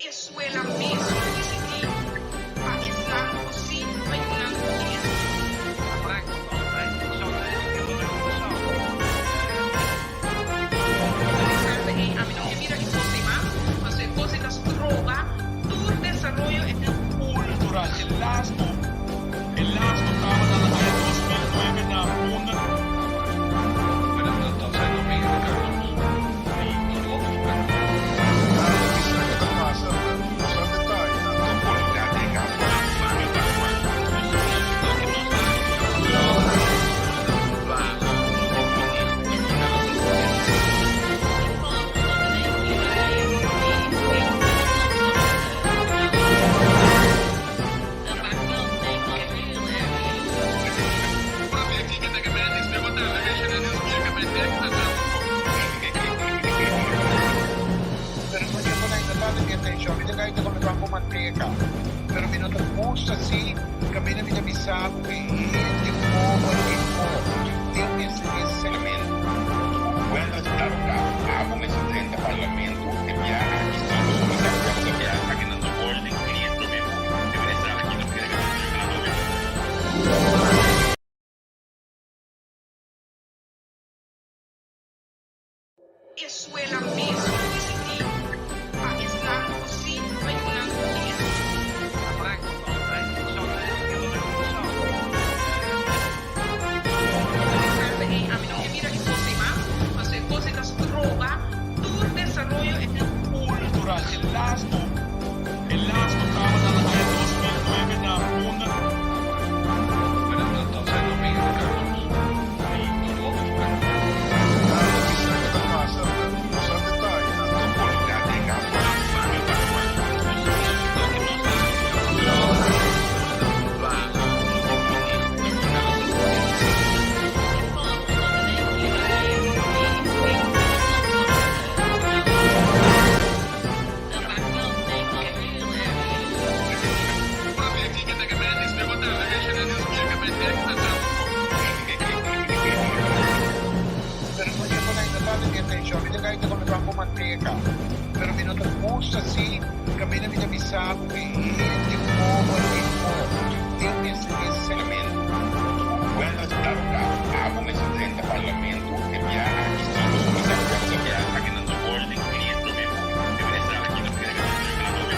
E suela mes lo disidí pa esnan ku sí pa yunan ku kier. Carta ei ami no ke mira e kos ei mas, pasobra e kos ei ta stroba tur desaroyo e. Cultural. E lasto e lasto tabata na aña 2009 na Punda. Maar dat dat zijn dan meer de keuzes die dat land verpesten. Nan ta bisa ke ta pasa, pero mi no sa detaye. Anto Koloká den gasoil Fabio Pascual. Pero no dje por ainda tanto mi atencion. Mi ta kai ta come pan cu manteca. Pero mi no ta gusta si caminda mi ta bisa bo cu e hende pober e por tin mester e. Buen resultado caba. Abo mester drenta parlamento e biaha aki si bo cuminsa cu tabata biaha aki nan no orden client prome cu e minister aki no kere gana na hopi. E suela mes lo disidí pa esnan ku sí pa yunan ku kier. Carta ei ami no ke mira e kos ei mas, pasobra e kos ei ta stroba tur desaroyo e. Cultural. E lasto e lasto tabata na aña 2009 na Punda. Maar dat dat zijn dan meer de keuzes die dat land verpesten. Nan ta bisa ke ta pasa, pero mi no sa detaye. Anto Koloká den gasoil Fabio Pascual. Pero no dje por ainda tanto mi atencion. Mi ta kai ta come pan cu manteca. Pero mi no ta gusta si caminda mi ta bisa bo cu e hende pober e por tin mester e. Buen resultado caba. Abo mester drenta parlamento e biaha aki si bo cuminsa cu tabata biaha aki nan no orden client prome cu e minister aki no kere gana na hopi.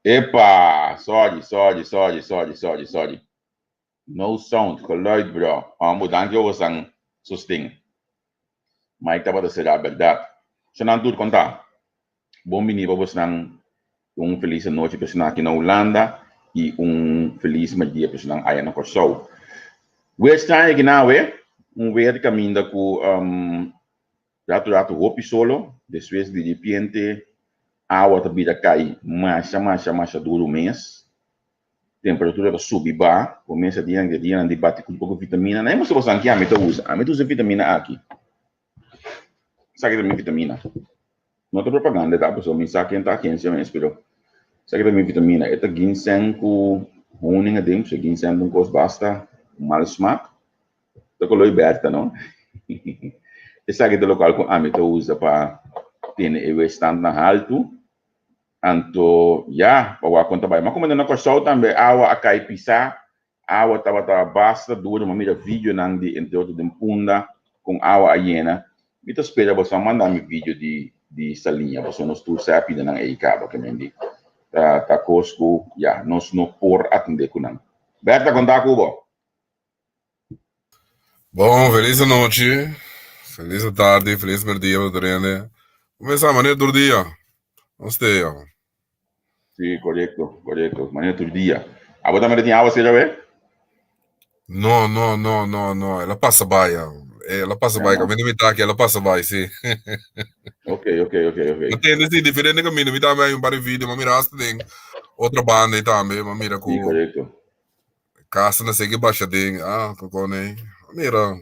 Epa! Sorry, sorry, sorry, sorry, sorry, sorry. No sound, geluid bro. Amo, danki pa bosan sosten. Mike tabata será berdad. Shonan tur konta. Bon bini pa bosnan un felis anochi pa esnan aki na Hulanda i un felis merdia pa esnan aya na Kòrsou. Weer straño aki na awe, un weer kaminda ku ratu ratu hopi solo, despues di ripiente awa ta bira kai masha masha masha duru mes. Temperatura ta subi ba, bo mester dianan di dianan di bati ku un poko vitamina. Nan e mustra boso anke ami ta usa, ami ta usa e vitamina aki. Esaki ta mi vitamina. No ta propaganda ta pasobra mi sa ken ta agencia mes pero esaki ta mi vitamina. E ta ginseng ku honing aden, pasobra ginseng ta un kos basta mal smak. Ta koloi Berta no. Esaki ta lokual ku ami ta usa pa tene e weerstandnan haltu. Anto ya, pa wak kon ta bai. Ma komo na Kòrsou tambe awa a kai pisá, awa tabata basta duru. Mi a mira videonan di entre otro den Punda kon awa a yena. Mi ta spera boso a manda mi video di di Saliña pasobra nos tur sa a pida nan ei kaba ke men di ta ta kos ku ya nos no por atendé ku nan. Berta kon ta ku bo? Bon, felis anochi, felis tardi, felis merdia pa tur hende. Kumesa manera tur dia, nos te ya. Sí, korekto, korekto, manera tur dia. Abo tambe tin awa sera we? No, no, no, no, no. El a pasa bai. El a pasa bai. Kaminda mi ta aki, el a pasa bai, sí. Ok. Ma tende sí, diferente kaminda. Mi tambe hay un par di video, ma mira hasta den otra banda y tambe, ma mira ku Sí, korekto. Casa na segi basha den, ah, kokone. Mira.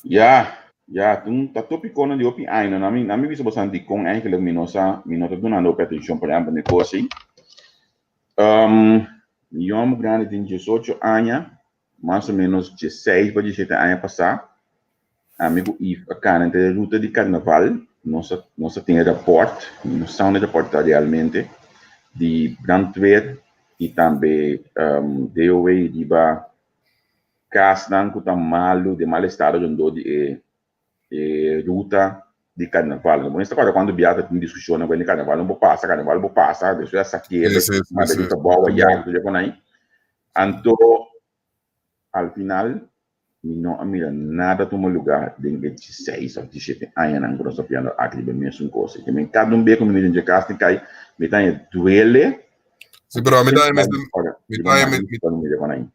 Ja, ja, tin ta tópikonan di hopi aña. Na mi, na mi bisa bosan dikon eigenlijk mi no sa, mi no ta dunando hopi atenshon, por ehèmpel, mi kos ei. Mi yòmber grandi tin diesocho aña, mas o ménos dieseis pa diesshete aña pasá, ami ku Yves a kana entre e ruta di karnaval. Nos a, nos a tin e rapòrt, mi no sa unda e rapòrt ta realmente, di brandweer i tambe DOW riba kasnan ku ta malu, den mal estado rondó di e e ruta di karnaval. Bo mester kòrda kuantu biaha ta tin diskushonnan ku hende karnaval no por pasa, karnaval por pasa, despues a sake'e, Sí, sí, sí, manda sí. di trabou ayá, tur e kon ahí. Anto al final mi no a mira nada tuma lugá den e dieseis òf diesshete añanan ku nos ta piando aki riba e mesun kos. I mi kada un bes ku mi mira dje kas di kai, mi ta haña duele. Sí, pero mi ta Semper ora mi riba ta maíz cuando mira con ahí.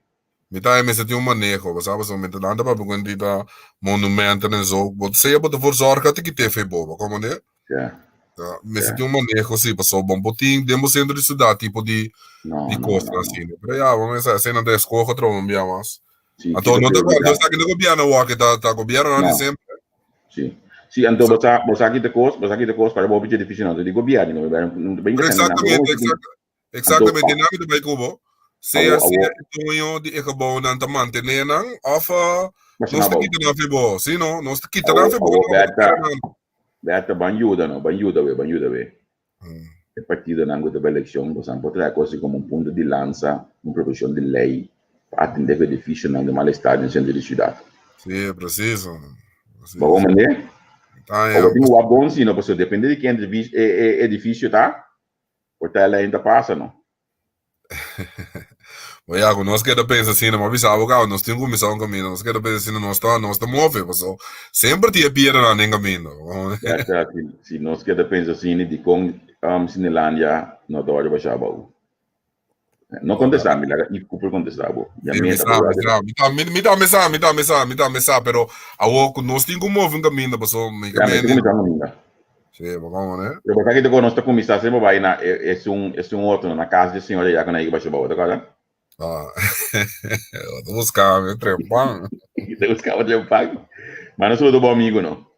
Mi ta mester tin un maneho, bo sa pasobra mi ta lanta papia ku di ta monumentonan en zo. Bo sea bo ta for zorga te kite fe bo, bo komprende? Ja. Ja, mester Ja. tin un maneho si, pasobra bo por tin den bo sentro di siudat tipo di No, di no, kosnan no, no. asina. Pero ya, bo mester esei nan ta eskoho otro un bia mas. Sí, Anto sí, no ta prioridad. no esaki no gobierno awor ke ta ta gobiernonan di No. semper. Sí. Sí, anto bo sa, bo sa kita kos, bo sa kita kos para bo hopi difícil no di gobierno, no, no, Pero exactamente, exact, Exactamente, nami ta bai ku bo. Sea sea e doño di e gebouwnan ta mantené nan òf nos ta kita nan fe bo. Sí no, nos ta kita nan fe bo. Awo, Berta, Berta, ban yuda no, ban yuda we, ban yuda we. E partidonan ku ta bai elekshon, boso por traha kos komo un punto di lansa, un proposishon di lei pa atendé ku edifisionan den mal estado den sentro di siudat. Sí, presiso. Bo komprendé? Abo tin ku wak bon si no, pasobra depende di ken e edifisio ta, Por tal ainda pasa no. Bo ya ku nos keda pensa asina, mi a bisa bo kaba, nos tin ku kuminsá un kaminda, nos keda pensa asina, nos ta, nos ta move, paso semper tin e piedranan den kaminda. Ya ta, si, si nos keda pensa asina, dikon um, Cinelandia no ta wòrdu bashá abou? No kontestá mi, laga Yves Cooper kontestá bo. Ya Sí, mi meta sa, bo mi sa, mi ta, mi, mi tambe sa, mi tambe sa, mi tambe sa, pero awor ku nos tin ku move un kaminda, paso mi Ya, mi kaminda. ta kuminsá un kaminda. Sí, bo komo, ne? Pero bo sa ki toko nos ta kuminsá semper bai na e, esun, esun otro, na kas di señora ya ku nan yega basha bou, ta kòrda? Ah, bo ta buska mi trempan. Ta buska bo trempan. Ma nos saluda bo amigo, no?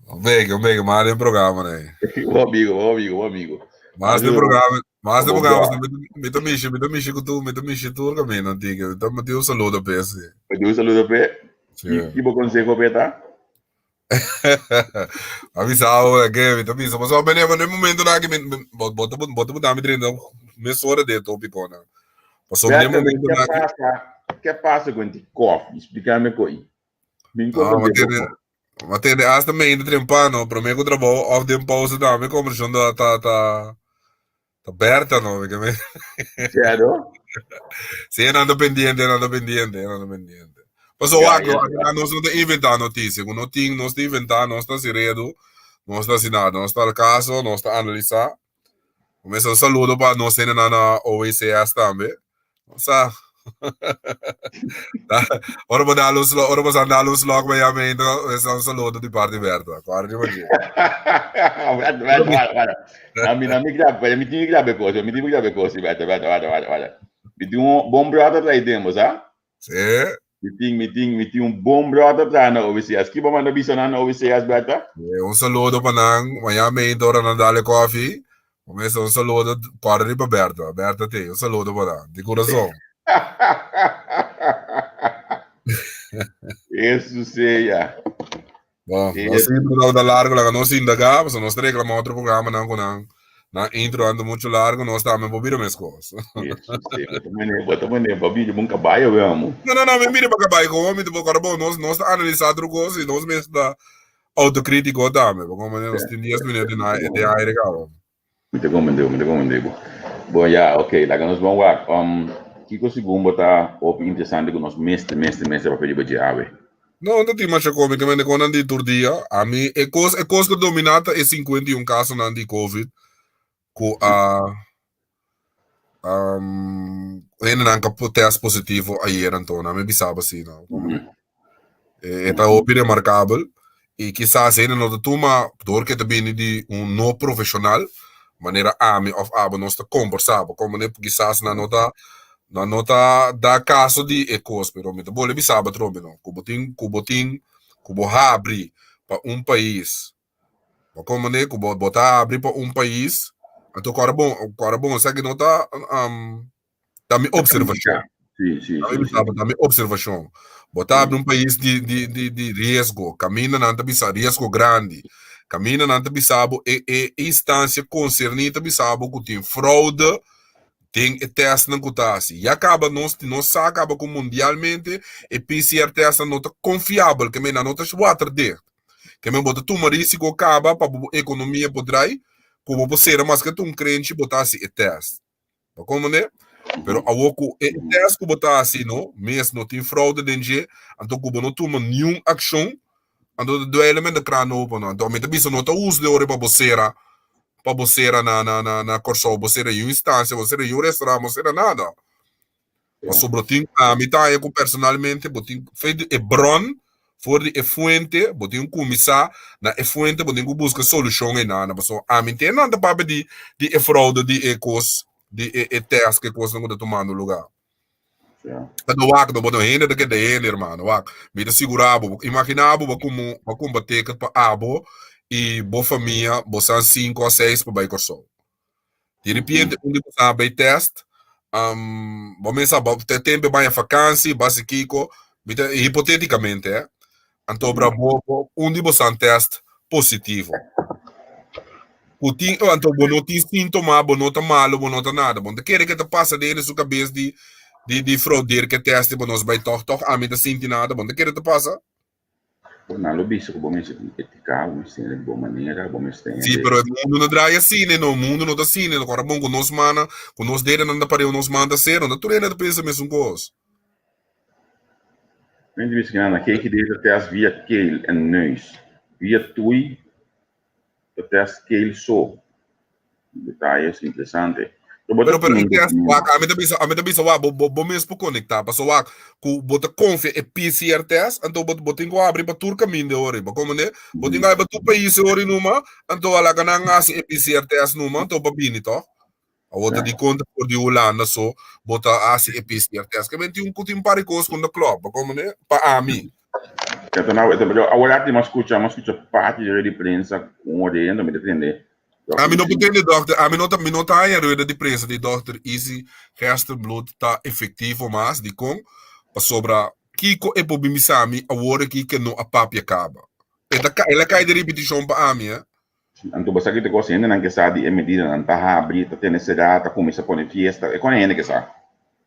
Un beke, un beke, mas den programa, ne? Bo amigo, bo amigo, bo amigo. Mas den programa, mas den Bo programa, bro. mi ta mishi, mi ta mishi ku tur, mi ta mishi tur kaminda, antigua. Mi ta mati un saludo p'e, si. Mati un saludo p'e? Sí. Ki, ki bo konseho p'e ta? A bisa ahora ke mi ta bisa pasobra mene den momento nan aki mi bo bo ta bo ta buta mi drenta mesora den e topikonan pasobra den Berta, momento ke nan aki pasa, ke pasa ku enti koffie? Splikami koi. Mi No, comprende ma tene ma tene hasta mente trempano prome ku trabou of den pausa tambe kombershon ta ta ta Ta Berta no, mi ke me. Claro. Sí, nan ta pendiente, nan ta pendiente, nan ta pendiente. Paso Ya, wak, ya, no, nos no ta inventá noticia, ku no tin, nos ta inventá, nos ta hasi redu, nos ta hasi nada, nos ta al caso, nos ta analisá. Comienza un saludo pa nos hendenan na OECS tambe. Sa. Ora bo dal un slok, ora bo sa dal un slok bij jou mee, is un saludo di parte Berta. Kwara di magie. Berta, Berta, guarda, guarda. Na mi, na mi grab, mi tin grab cos, mi tin grab cos, Berta, Berta, guarda, guarda, guarda. Mi tin un bon brother tra aí dentro, sa? Sí. Mi tin, mi tin, mi tin un bon brother tra na OVCS. Ki bo manda bisa na OVCS, Berta? Sí, un saludo pa nan. Mañana me ora nan dale koffie. Comienza un saludo para riba Berta. Berta te, un saludo para de corazón. Eso sea. Bom, nos intro da largo, laga nos indaga, paso nos reclama otro programa nan con nan, nan intro ando mucho largo, nos también por bira mes cos. Eso sea. Bota mané, pa bira un caballo, veamos. No, no, no, mi mira pa caballo, como mi te por bom, nos nos analiza otro cosa y nos mes da Autocrítico tambe, porque como nos tin 10 minutos de aire cabo. Mi ta comprende, mi ta comprende bo. Bon, ya, ok, laga nos bon wak. Kiko segun bo ta hopi interesante ku nos mester, mester, mester papia riba dje awe? No, no tin masha komi, ke mende konan di tur dia. Ami, e kos, e kos ku dominá ta e 51 kasonan di Covid ku a. Um, hendenan ka test positivo ayer anto, na mi bisaba asina. E ta hopi remarkabel i kisas hende no ta tuma dor ke ta bini di un no profeshonal manera ami òf abo nos ta kombersá bo komo kisas nan no ta nan no ta da kaso di e kos pero mi ta bolbe bisa bo atrobe no ku bo tin ku bo tin ku bo habri pa un pais bo komo ku bo ta habri pa un pais anto kòrda bon kòrda bon esaki no ta Ta mi observacion. Sí, sí, Ta mi sí, sí. ta mi observacion. Bo ta habla un pais di, di, di, di riesgo. Caminda nan ta bisa riesgo grandi. Caminda nan ta bisa bo e, e instancia concerni ta bisa bo cu tin fraude den e testnan cu ta haci. Ya caba nos, nos sa caba cu mundialmente e PCR testnan no ta confiabel, ke men nan no ta waterdicht. Ke men bo ta tuma risico caba pa bo economia por draai, cu bo por cera maske ta un crenchi bo ta haci e test. Bo komprendé? Pero awor ku e test ku bo ta hasi no, mes no tin fraude den dje, anto ku bo no tuma niun akshon, anto ta duele men de kraan open no. Anto mi ta bisa no ta usa de ora pa bo sera, pa bo sera na na na na Kòrsou, bo sera niun instansia, bo sera niun restaurant, bo sera nada. Pasobra bo tin, ami ta haña ku personalmente bo tin fe di e bron, for di e fuente, bo tin ku kuminsá na e fuente, bo tin ku buska solushon einan. Pasobra ami tin nan ta papia di di e fraude di e kos, di e e tèst ku e kosnan ku ta tumando lugá. Anto wak, no bo no hende ta keda hende, hermano. Wak, mi ta sigurá bo, imaginá bo bo kumu bo kumpra ticket pa abo i bo famia, bo san sinku òf seis pa bai Kòrsou. Di repente un di boso a bay test, um, bo mesa bo te tempo baña vakantie, basi kiko, mi ta hipoteticamente, eh. Anto bra bo, bo un di boso an test positivo. Ku tin, oh, anto bo no tin síntoma, bo no ta malo, bo no ta nada. Bo no ta kere ke ta pasa den su kabes di di di fraudeer ke test bo nos bay toch toch ami ta sinti nada, bo no ta kere ta pasa? Bo nan lo bisa ku bo mester tin etika, bo mester tene di bo manera, bo mester tene Sí, de. pero e mundu no draai asina, no. Mundu no ta asina. Ora bon ku nos mana, ku nos dedenan ta pareu nos man ta ser, no ta tur hende ta pensa mesun kos. Men ta bisa ku nan GGD ta test via keel en neus. Via tui ta test keel so. Detalles interesante. Pero bo ta Pero pero tin e un test documento. wak, ami ta bisa, ami ta bisa wak, bo bo bo mes por conecta, paso wak, ku bo ta confia e PCR test, anto bo bo tin ku abri pa tur caminda e ora, bo comprende? Bo tin ku abri pa tur pais e ora numa, anto a laga nan hasi e PCR test numa, anto pa bini toch? Awor ta Ja. di konta for di Hulanda so bo ta hasi e PCR test. Ke men tin un ku tin un par di kos ku no ta klop, bo comprende? Pa ami. Ja, ta nou, ta, awor aki mi a skucha, mi a skucha parti di rueda di prensa ku un ora mi ta tende Ami no por tende dokter, ami no ta, mi no ta haña rueda di prensa di dokter Izzy Gerstenbluth ta efectivo mas, dikon? Pasobra kiko e por bin bisa mi awor aki ke no a papia kaba? E ta el a kai den ripitishon pa ami, eh. Anto bo sa ki ta kos hendenan ke sa di e medidanan ta habri, ta tene será, ta kuminsá pone fiesta, e kon e hende ke sa?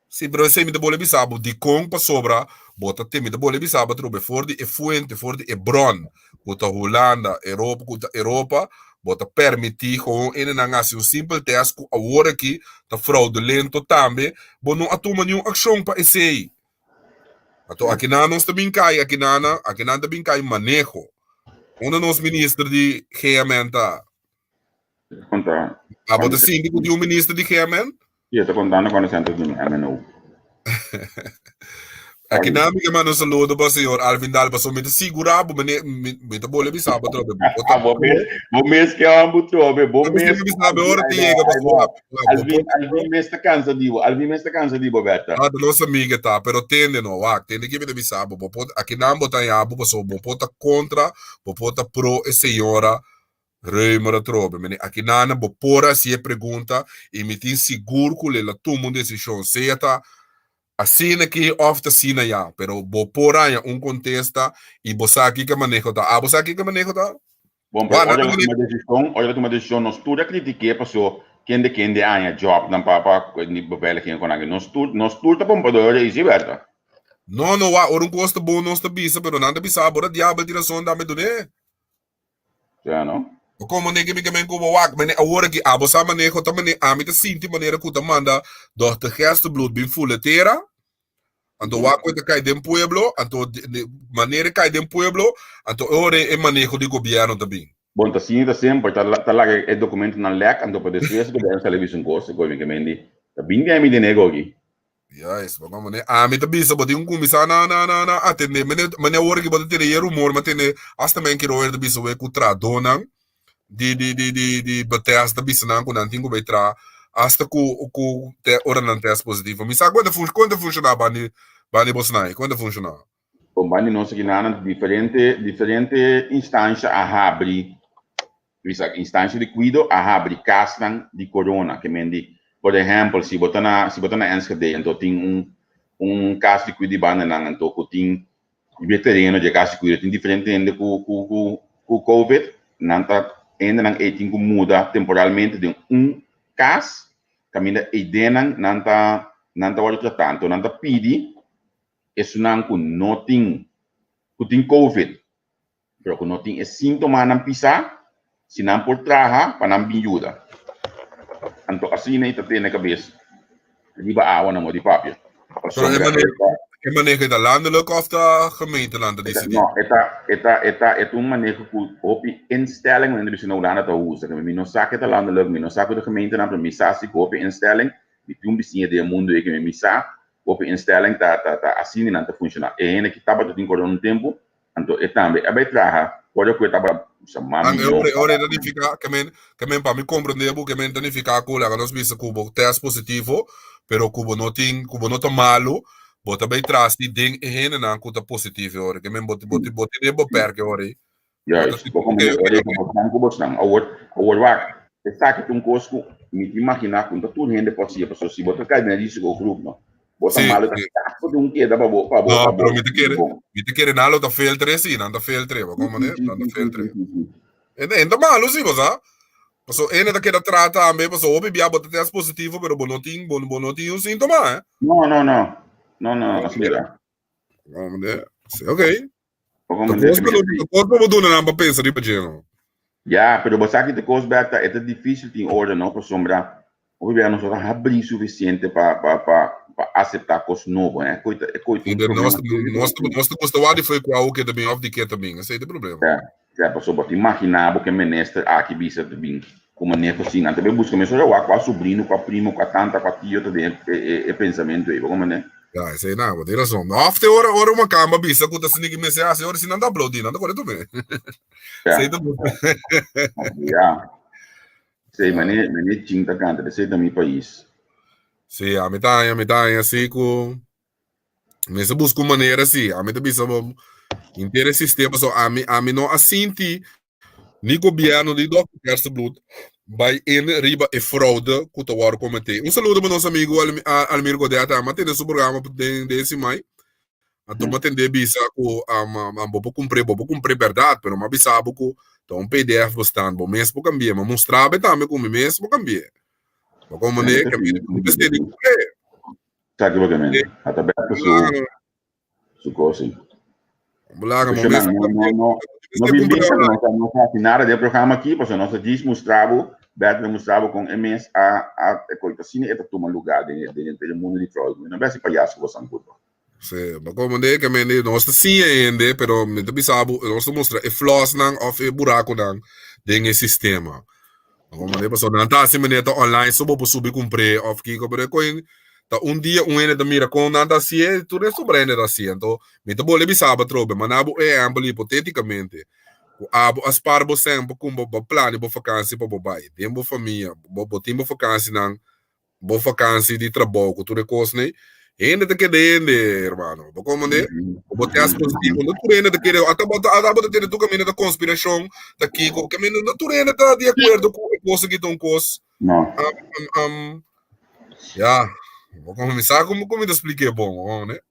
Sí, pero esei mi ta bole bisa bo dikon pasobra bo ta te mi ta bole bisa bo atrobe for di e fuente, for di e bron ku ta Hulanda, Europa, ku ta Europa, bo ta permití gewoon hendenan hasi un simpel test ku awor aki ta fraudulento tambe, bo no a tuma niun akshon pa esei. Anto akinan nos ta bin kai, akinan akinan ta bin kai maneho. Unda nos minister di GMN ta? Konta. Abo ta sinti ku tin un minister di GMN? Sí, ta kontando kuando senta di MNO. Aki na mi ke manda un saludo pa señor Alvin Daal, pasobra mi ta sigurá bo, mene, mi, mi ta bole bisa bo atrobe. Bo ta Bo mes, bo mes ke ambu trobe, bo Mi mes. bisa bo ora ti yega, pasobra bo Alvin, Alvin mes ta cansa di bo, Alvin mes ta cansa di bo, Berta. Ah, nos amiga ta, pero tende no, wak, tende ke mi ta bisa bo, bo por, aki nan bo ta haña bo, pasobra bo por ta kontra, bo por ta pro e señora Römer atrobe. Mene aki nana bo por hasi e pregunta i mi tin sigur ku lo el a tuma un desishon, sea ta asina aki òf ta asina ya, pero bo por haña un kontesta i bo sa kiko e maneho ta. Abo sa kiko e maneho ta? Bon, pero ora el a tuma desishon, ora el a tuma desishon nos tur a kritik'é paso kende kende a haña jòbnan pa pa beveiliging kon aki. Nos tur nos tur ta pompador ei si Berta. No, no wak, ora un kos ta bon nos ta bisa, pero nan ta bisa abo ta diabel tin rason tambe dun'é. Ya no. Komo nege mi ke men ku bo wak mene awor aki abo sa maneho ta mane ami ta sinti manera ku ta manda Dòkter Gerstenbluth bin fula tera anto wak ku e ta kai den pueblo anto manera e kai den pueblo anto e ora e maneho di gobièrnu ta bin. Bon ta sinti ta semper ta ta laga e dokumentonan lèk anto pa despues gobièrnu sali bisa un kos e koe mi ke men di. Ta bin den mi den e gogi. Juist, bo mane ami ta bisa bo tin ku kuminsá na na na na atendé. Mane mane awor ki bo ta tene e rumor, mi a tende hasta men kero hoor ta bisa we ku trahadónan di di di di di Bethesda ta bisa nan ku nan tin ku bai traha hasta ku ku te ora nan test positivo. Mi sa kon ta fun kon ta funshoná bandi bandi bosnan ei, kon ta funshoná? Kon bandi nos aki nan diferente diferente instansha a habri Bisa instancia di cuido a habri casnan di corona ke men di por ehempel si bo ta na si bo ta na Enschede anto tin un un cas di cuido di banda nan anto cu tin riba e tereno di e cas di cuido tin diferente hende cu cu cu cu covid nan ta hendenan ey tin cu muda temporalmente den un cas caminda eydenan nan ta nan ta wordo trata anto nan ta pidi esunnan cu no tin cu tin covid pero ku no tin e síntomanan pisá, si nan por traha pa nan bin yuda. Anto asina i ta tene kabes riba awa na modi papia. Pero e maneho, e maneho e ta landelijk of ta gemeentenan ta disidí? No, e ta, e ta, e ta, e ta un maneho ku hopi instelling manera bisa na Hulanda ta usa. Mi no sa ku e ta landelijk, mi no sa ku ta gemeentenan, pero mi sa si ku hopi instelling, mi tin un bisiña den e mundu ei ku mi sa hopi instelling ta, ta, ta asina nan ta funshoná. E hende ki tabata tin korona un tempu, Anto e tambe a bai traha ora ku e tabata usa mami An no. ora ora ta nifiká ke men ke men pa mi komprendé bo ke men ta nifiká ku laga nos bisa ku bo tèst positivo pero ku bo no tin ku bo no ta malu bo ta bai tras di den e hendenan ku ta positivo e ora ke men bo bo bo tene bo pèrk e ora ei. Bo ta Juist, bo komprendé oke ora oke ei ku bosnan ku bosnan. Awor awor wak esaki ta un kos ku mi ta imaginá ku no ta tur hende por hasié pasobra si bo ta kai den e risikogroep no Bo ta Sí, malo ta sí. kapo di un keda pa bo pa bo No, pa pero bo mi ta kere, bon. mi ta kere nan lo ta filtre, sí, nan ta filtre, bo Sí, como sí, ne, sí, nan ta sí, sí, filtre. sí, sí, sí. En, en ta malo, sí, bo sa. Paso ene ta keda traha tambe, paso hopi bia bo ta test positivo, pero bo no tin, bo, bo no tin un síntoma, eh. No, no, no. No, no, así era. Como ne, sí, ok. Bo Ta comprende kos que pa mi no, ta kos pa bo duna nan pa pensa riba dje, no. Ya, pero bo sa ki ta kos bek ta e ta difícil tin orde no pasobra hopi bia nos no ta habrí suficiente pa pa pa pa acepta kos nobo eh. Koi ta e koi ta I un de nos problema serio nos ku nos ta gusta wak di foi ku awo ke ta bin of di ke ta bin, esei ta e problema. Ya, ya pasobra bo ta imagina bo ke minister aki bisa ta bin ku maneho asina, nan ta bai buska mesora wak kua sobrino, kua primo, kua tanta, kua tio ta den e e e pensamentu ei, bo comprende? Ya, esei nan, bo tin rason. Of te ora ora un makamba bisa ku ta asina ki mester hasi, ora si nan ta aplaudí, nan ta kore tambe. Ya. Esei ta Ya. Esei mane mane chin ta kanta, esei ta mi pais. Sí, ami ta haña, mi ta haña si ku mester buska un manera si. Ami ta bisa bo henter e sistema, so ami ami no a sinti Ni gobierno ni Dòkter Gerstenbluth bai in riba e fraude ku ta wòrdu kometé. Un saludo pa nos amigu Almir Godet, a tende su programa den den simai. Anto m'a tende bisa ku bo por kumpr'é, bo por kumpr'é bèrdat, pero m'a bisa bo ku ta un pdf bo stan, bo mes por kambi'é. M'a mustra bo tambe ku mi mes por kambi'é. Bo komprendé? Ke mi no mester di kumpr'é. Esaki bo ke men. Ata Berto su Su cosa. Bulaga, Pues, momento. no, no, no, no bin bisa que no, no hasi nada de programa aqui, paso nos diz mostrabo, Berto mostrabo com MS a a coita cine eta toma lugar den den den mundo di fraude. No besi payaso bo san culpa. Sí, maar como de que men nos ta siña hende, pero mi ta bisa bo, nos ta mustra e flaws-nan of e buraconan den e sistema. Como de paso nan ta hasi manera ta online so bo por subi kumpr'é of kiko, pero e koin ta un dia un hende ta mira kon nan ta hasié, tur e sobra hende ta hasié. Anto mi ta bole bisa bo atrobe, manda bo un ehèmpel hipotétikamente ku abo a spar bo sèn pa kumba bo plania bo fakansi pa bo bai den bo famia, bo bo tin bo fakansinan bo vakansi di trabou ku tur e kosnan ei, hende ta keda hende, hermano. Bo komprende? Ku bo test positivo, no tur hende ta kere, ata bo ata bo ta tende tur kaminda ta konspirashon, ta kiko, kaminda no tur hende ta di akuerdo ku e kos aki ta un kos. No. Um, um, um, ya, bo komo mi sa komo komo mi ta splik'é bon, bo komprende?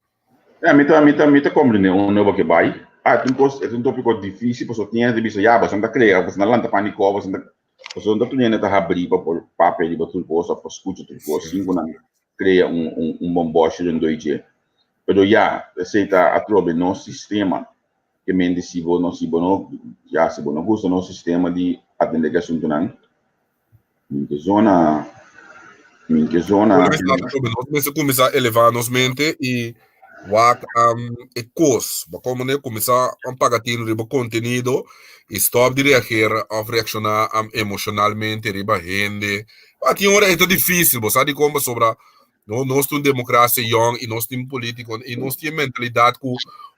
Ja, mi ta, mi ta, mi ta comprende un nuevo que bai. Ah, es un cos, es un tópico difícil, pasobra tin hende ta bisa, ya, boso no ta crea, boso no lanta panico, boso no ta, pasobra no ta tur hende ta habrí pa por papia riba tur cos of pa scucha tur cos sin cu nan crea un, un, un bomboshi rondó i dje. Pero ya, esey ta atrobe nos sistema ke mente si bo no, si bo no, ya, si bo no gusta nos sistema di atende ki asuntunan, Min ke zona, min ke zona. Nos mester kuminsá elevá nos mente i Wak e kos, bo komo ne kuminsá paga tinu riba kontenido i stòp di reageer òf reakshoná emoshonalmente riba hende. A tin ora e ta difísil, bo sa dikon? Pasobra nos ta un demokrasia yòn i nos tin polítiko i nos tin e mentalidat ku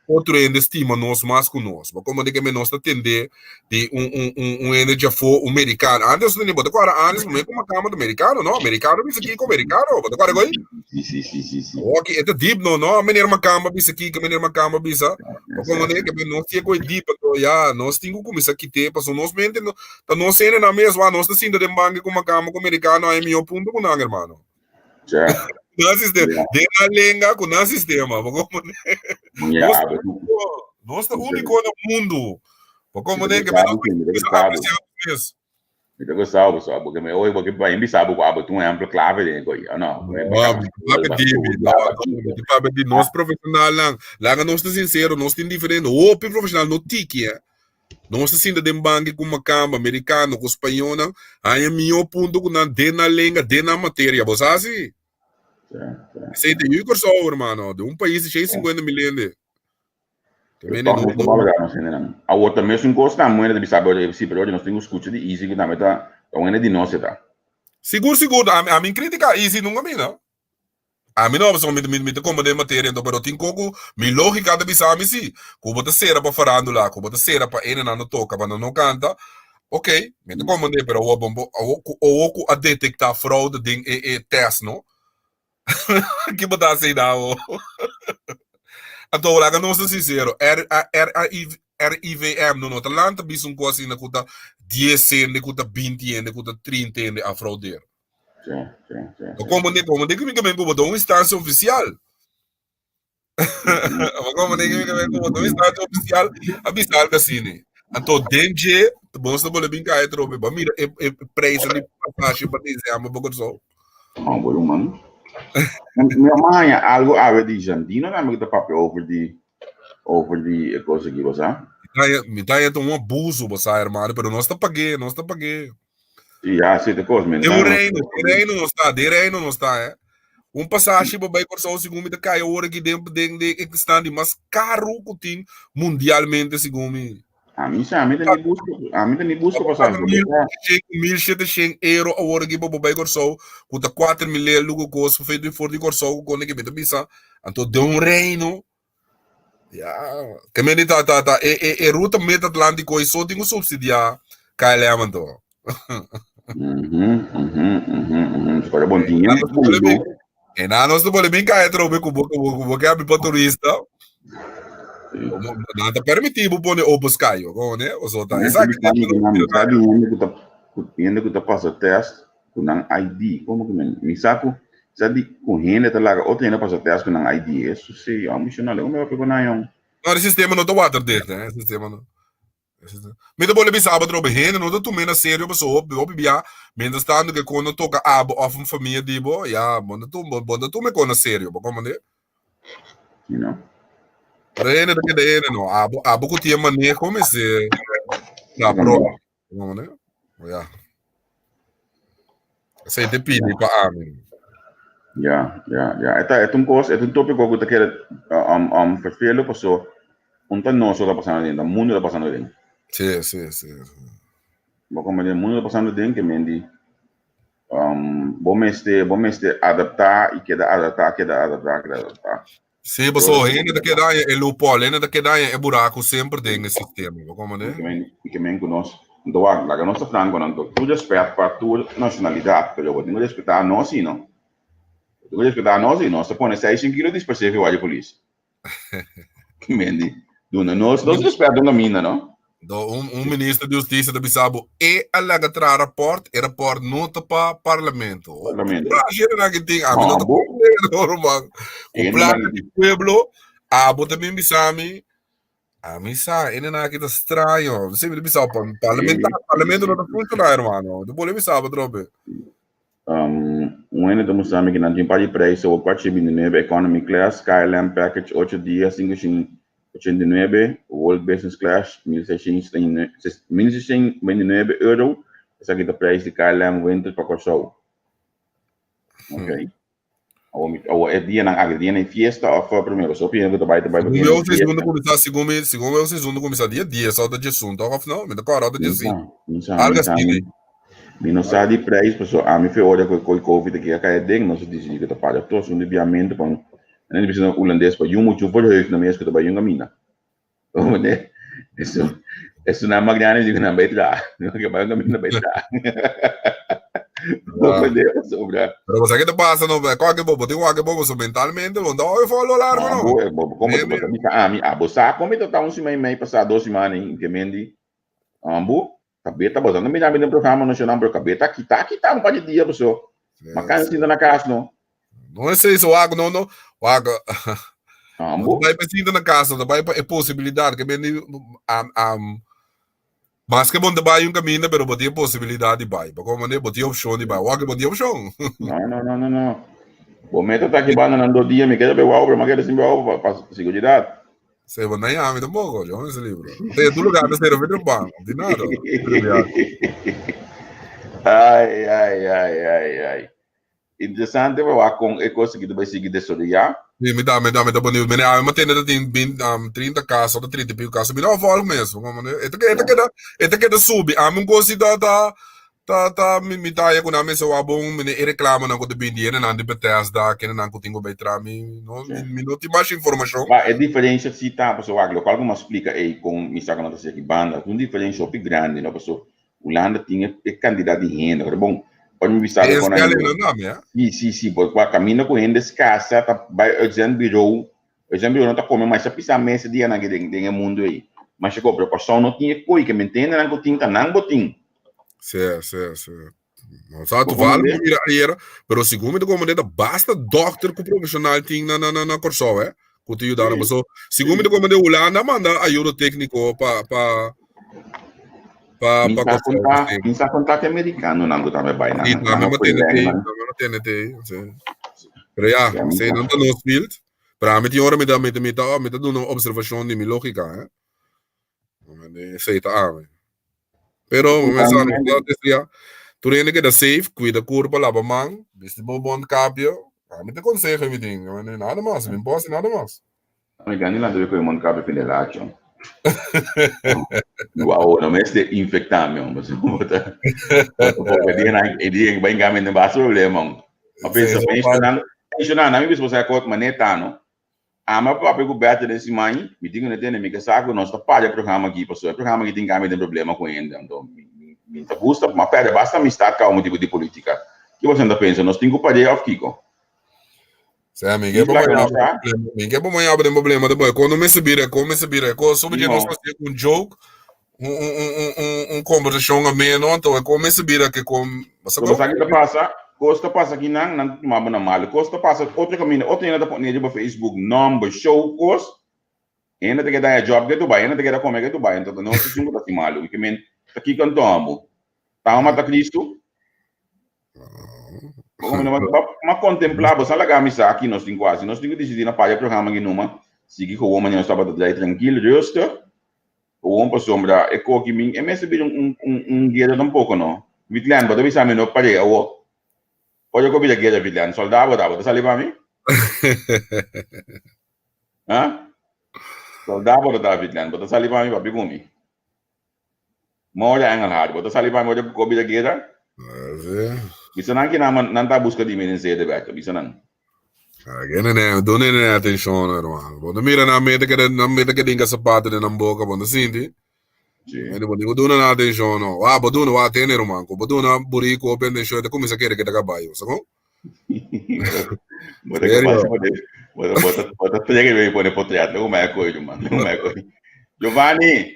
otro hende stima nos mas ku nos. Bo komo ke nos ta tende di un un un un hende djafó, un merikano. Antes no bo ta kòrda antes promé ku makamba ta merikano, no? Merikano bisa kiko merikano, bo ta kòrda koi? Si, si, si, si, si. Oki, e ta deep no, no? Meneer Makamba bisa kiko, meneer Makamba bisa. Bo komo ne ke nos tin koi deep, anto ya, nos tin ku kuminsá kit'é, pasobra nos mente no, ta nos hendenan mes, wak, nos ta sinta den banki ku makamba ku merikano, ai mihó punto ku nan, hermano. Ja. Nan sistema, Ja. den nan lenga ku nan sistema, bo komo ne? Ja, Nos ta bo úniko, nos ta úniko na mundu. Bo komo ne ke Mi ta nos gostabo, mi ta bisa gostabo. apresiá nos mes. Mi ta gostabo, so, porque me oye, porque pa bisa bo abo tu ejemplo clave den koi. Oh, no, me No, mi ta papia di, mi no, no, mi ta papia di nos profesionalnan. Laga nos ta sincero, nos tin diferente hopi profesional no tiki, eh. Nos ta sinta den banki ku makamba, merikano, ku spañónan, haña mihó punto ku nan den nan lenga, den nan materia. Bo sa si? Esei ta yu Kòrsou, hermano, den un pais di 150 mil hende. Te mende no, no. Awor ta mesun kos tambe wende ta bisa bo, si, pero nos tin ku skucha di Easy ku tambe ta wende di nos e ta. Sigur, sigur. Ami kritika Easy nunka mi, no. Ami no, pasobra mi, mi ta komprendé materia anto, pero tin koko mi lógika ta bisa mi si, ku bo ta sera pa farándula, ku bo ta sera pa hendenan no toka, pa nan no kanta, ok, mi ta komprendé, pero awor bo, bo, awor ku, awor ku a detektá fraude den e, e tèst, no? Ki bo ta hasi einan awor? Anto, laga nos ta sinsero, R, A, R, A, I, RIVM no, no ta lanta bisa un kos asina ku ta dies hende, ku ta binti hende, ku ta trinta hende a fraudeer. Sí, sí, sí. No como de como de que mi que como de un instancia oficial. No como de que mi que como de un instancia oficial a bisa algo así ne. Anto denje, bons ta bole bin cae trobe, ba mira e e prijzen di pasaje pa dezember pa Kòrsou. Oh, bueno, man. Mi maya algo awe di Jandino tambe que ta papia over di over di e cosa aquí, bo sa? Mi ta ta un abuso, bo sa, hermano, pero nos ta pagué, nos ta pagué. Ja, sí, te kos, men. Den un reino, den reino nos ta, den reino nos ta, eh. Un pasashi pa bai Kòrsou segun mi ta kai awor aki den den den e stan di mas karu ku tin mundialmente segun mi. Ami sa, ami ta ni buska, ami ta ni buska pasashi. Mil mil shete shen euro awor aki pa bo bai Kòrsou ku ta 4000 euro ku kos for di Kòrsou ku kone ke mi ta bisa. Anto den un reino Ya, ke meni ta ta ta e e e ruta Mid Atlantico i so tin ku subsidiá KLM anto. Mhm, mhm, mhm, mhm. Pero bon tin hende ku no. E na nos ta pone bin kai atrobe ku bo ku bo ku bo ke abi pa turista. Nan ta permití bo pone open sky, o ne? O so ta esaki. Sabi hende ku ta hende ku ta pasa test ku nan ID. Komo ku men? Mi sa ku sa di ku hende ta laga otro hende pasa test ku nan ID. Eso si, amo missional. Como me papia ku nan yon? No, e sistema no ta waterdicht, hè. E sistema no. Mi ta bolbe bisa abo atrobe, hende no ta tum'é na serio pasobra hopi hopi bia mientras tanto ke kon no toka abo òf un famia di bo, ya bo no ta bo no ta tuma e kon na serio, bo komprende? You know? Pero hende ta keda hende no, abo abo ku tin e maneho mester ta pro. No, ne? Ja. Esei te pidi pa ami. Ja, ja, ja. E ta, e ta un kos, e ta un tópiko ku ta keda um, um, vervelen paso un ta nos ta pasando den, ta mundo ta pasando den. Sí, sí, sí. Bo comprende, mundo ta pasando den ke men di um, bo mester, bo mester adaptá i keda adaptá, keda adaptá, keda adaptá. Sí, paso hende ta keda haña e loophole, hende ta keda haña e buraku semper den e sistema, bo komprende? I ke men ku nos, anto wak, laga nos ta franko nan, tur respet pa tur nashonalidat, pero bo tin ku respetá nos si no. Bo tin ku respetá nos si nos ta pone seishen kilo di spersefi wak di polis. Ke men di, duna nos nos respet un kaminda no. Do un, un minister di hustisia ta bisa bo e a laga traha rapport, e rapport no ta pa parlamento. Parlamento. Coraje na que tin, ami no ta Abo. comprende, ruman. Ku Ene plaka nan di pueblo, abo ta bin bisa mi, ami sa, ene nan aki ta straño. Si mi ta bisa pa parlamenta, parlamento no ta funciona, hermano. Ta bole bisa bo trobe. Um, un hende ta mustra mi ku nan tin un par di prijs obo 429 economy class, KLM package 8 dia 589, World Business Class 1629 euro. Esaki ta prijs di KLM winter pa Kòrsou. Ok. Awo mi awo e dianan aki dianan di fiesta of primero so opinion ku ta bai ta bai Segun mi e seizoen ta kuminsá segun mi segun mi e seizoen ta kuminsá dia dies òf ta diesun tòg òf no? Mi ta kòrda òf ta Mi diesin. sa, mi sa, Algu mi sa asina mi mi no sa di prijs paso ami fe ora ku e covid aki a kai aden nos a disidí ku ta paga tur asuntu di biamentu pa nan di bisa na hulandes pa yu muchu verheug na mes ku ta bai yunga mina. Comprende? Eso, eso na magrani digo na bai tra. No que bai camino bai tra. Comprende? Sobra. Pero cosa que te pasa no, qualche bobo, tin qualche bobo so mentalmente, bon, da oi follow largo no. Bo, bo, como te bota bisa ami, abo sa como te ta un semana y medio pasado, dos semanas, que mendi. Ambo, kabeta bo no mira mi den programa nacional, pero kabeta kita kita un par de dia so. Ma kan sinta na casa no. No es eso, wak, no, no. Wak. Ambo. Bai pa sinta na casa, no bai pa e posibilidad que ben am am mas que bon te bai un camino, pero bo tin posibilidad di bai. Pa como ne, bo tin opcion di bai. Wak, bo tin opcion. No, no, no, no, no. Bo meta ta ki banda nan do dia, mi queda be wou, pero ma queda sin be wou pa, pa seguridad. Se bo na yami tampoco, yo no libro. Te tu lugar de cero vidro ban, di nada. Ai, ai, ai, ai, ai. Interesante pa wak kon e kos aki ta bai sigui desaroyá. Sí, mi ta, mi ta, mi ta boniu. Mene, ami tende ta tin bin, um, 30 kaso, ta 30 y pico kaso. Mi no volg mes. Como, e ta, e ta keda, e ta keda subi. Ami un kos ta, ta, ta, ta, mi, mi ta haya ku nan mester wak bon, mene, e reklamanan ku ta bin di hendenan di Bethesda, kendenan ku tin ku bai tra. Mi no, mi, mi no tin masha informashon. Ba, e diferensha si ta, pasobra wak, lokual ku mi a splika ei kon mi sa ku nan ta hasi aki banda, un diferensha hopi grandi, no, pasobra Hulanda tin e, e kantidat di hende. Ora bon, ora mi bisa Es kon que hende. no nami, eh? Si, si, si, por kwa kaminda ku hende skasa ta bai uitzendbureau. Uitzendbureau no ta kome masha pisa mes e dianan aki den, den e mundu ei. Masha ko, pero Kòrsou no tin e koi, ke mi hendenan ku tin ta nan bo tin. Sí, sí, sí. No sa Bo toevallig komprendé? mi mira ayer, pero segun mi ta komprendé ta basta dokter ku profesional tin na na na na Kòrsou, eh, ku ta yuda nan. Sí, Paso segun mi sí. ta komprendé Hulanda a manda ayudo tékniko pa pa pa Mi pa sa Kòrsou, konta, sí. mi sa konta ku amerikanonan ku tambe bai Sí, nan, tambe nan a mi pone tende lèn tei, nan. tambe mi tende tei, sí. Pero ya, Sí, mi sí, sa. nan ta nos field. Pero ami tin ora mi ta mi ta mi ta mi ta duna un observashon di mi lógika, eh. Esei ta ami. Pero mi sa no ta decía, tur hende keda safe, cuida curpa, lava man, bisti bo mondkapje. Ami te conseho mi tin, nada mas, mi no por haci nada mas. Mi gani lanta mi koe mondkapje fin de lacho. Wow, no mester infecta mi, hombre. Porque dia na dia ba ingame ne basta problema. Ma pensa pensa pensa na mi bisa sa kot maneta no. Ami a papia ku Bertha den siman, mi tin ku no tende, mi ke sa ku nos ta para e programa aki, pasobra e programa aki tin kambia den problema ku hende, anto mi ta gusta, ma perde basta amistad kaba motibu di politika. Ki boso ta pensa, nos tin ku par'é òf kiko? Sè, mi ke pa mañana, mi ke pa mañana den problema de boy. Kono mester bira, kon mester bira, kon sobe dje nos hasié un joke, un un un un un un kombersashon ameno, anto kon mester bira ke kon, Bo sa ki ta pasa? Kos ta pasa aki nan, nan ta tuma bo na malu. Kos ta pasa otro kaminda, otro hende ta pone riba Facebook nomber, show, kos. Hende ta keda haña job ke Dubai, hende ta keda kome ke Dubai. Anto ta nos esun ku ta hasi malu. I ke men, ta kiko anto amo? Ta mata Kristu? Ma kontemplá, bo sa laga mi sa ki nos tin ku hasi. Nos tin ku disidí na paga e programa aki numa, sigui gewoon manera nos tabata drai trankil, rustig. Gewoon pasobra e koki mi e mester bira un un un guera tampoco no. Vitland bo ta bisa mi no pare awo. Ora ku bira guera Vitland solda bo ta bo ta sali pa mi? Ha? Solda bo ta ta Vitland bo ta sali pa mi papia ku mi. Mora Engelhard bo ta sali pa mi ora ku bira guera? Bisa nan ki nan nan ta buska di mi den sede Berto bisa nan. Kende ne, dune ne atencion, hermano. Bo no mira nan mete que nan mete que dinga zapato den nan boca, bo no sinti. Sí. Mete bo ningu duna nan atencion, no. Wa, bo duna, wa tene, hermano. Ku bo duna burico hopi atencion, te cuminsa kere que ta caballo, sa con? Bo ta capaz di pone, bo ta, bo ta, bo ta trega y pone potret, luego me acuerdo, man, luego me acuerdo. Giovanni!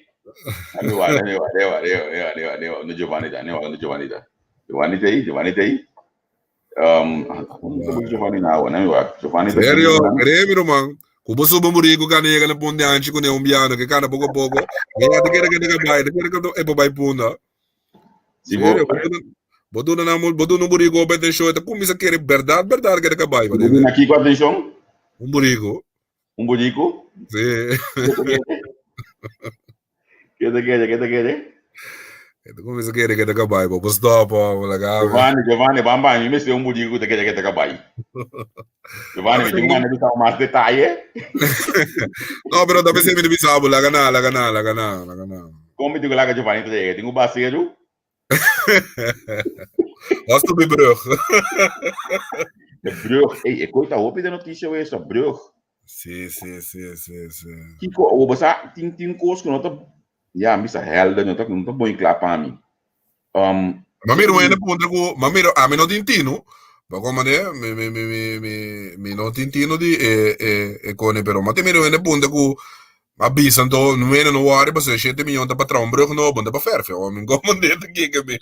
Dame wa, dame wa, dame wa, dame wa, dame wa, dame wa, no Giovanni ta, no Giovanni ta. Giovanni ta ahí, Giovanni ta ahí. Um, Giovanni na awa, na wak. Giovanni ta Serio, cree mi ruman. Ku bo suba murico kana yega na pon de anchi ku ne un biano ke kana poko poko. Ya te kere kere bai, te kere kere e bai punda. Si bo Serio, bo duna na bo duna un burico open atención, te kuminsa kere berdad berdad kere ka bai. Bo duna kiko atención? Un burico. Un burico? Sí. Ke ta kere, ke ta kere? E ta kuminsá kere ke ta kabai, bo por stop ho, laga mi. Giovanni, Giovanni, ban ban, mi mester un buriku ku ta kere ke ta kabai. Giovanni, mi tin manda bisa bo mas detaye. No, pero ta pensé mi ta bisa bo, laga na, laga na, laga na, laga na. Kon mi tin ku laga Giovanni ta yega? Tin ku baseru? Was to be brug. De brug, ey, e koi ta hopi de noticia wes, brug. Sí, sí, sí, sí, sí. Kiko, o bo sa, tin, tin kos ku no ta Ya, mi sa helder, no ta, no ta bon kla pa mi. Um, Ma mira, un hende puntra ku, ma mira, ami no tin tino, pa kon manera, mi, mi, mi, mi, mi, mi no tin tino di e, e, e kone, pero ma te mira un hende puntra ku, a bisa anto, un hende no worry, pasobra e shete miyon ta pa traha un brug nobo, no ta pa ferfia, o mi komprende ta kiko mi.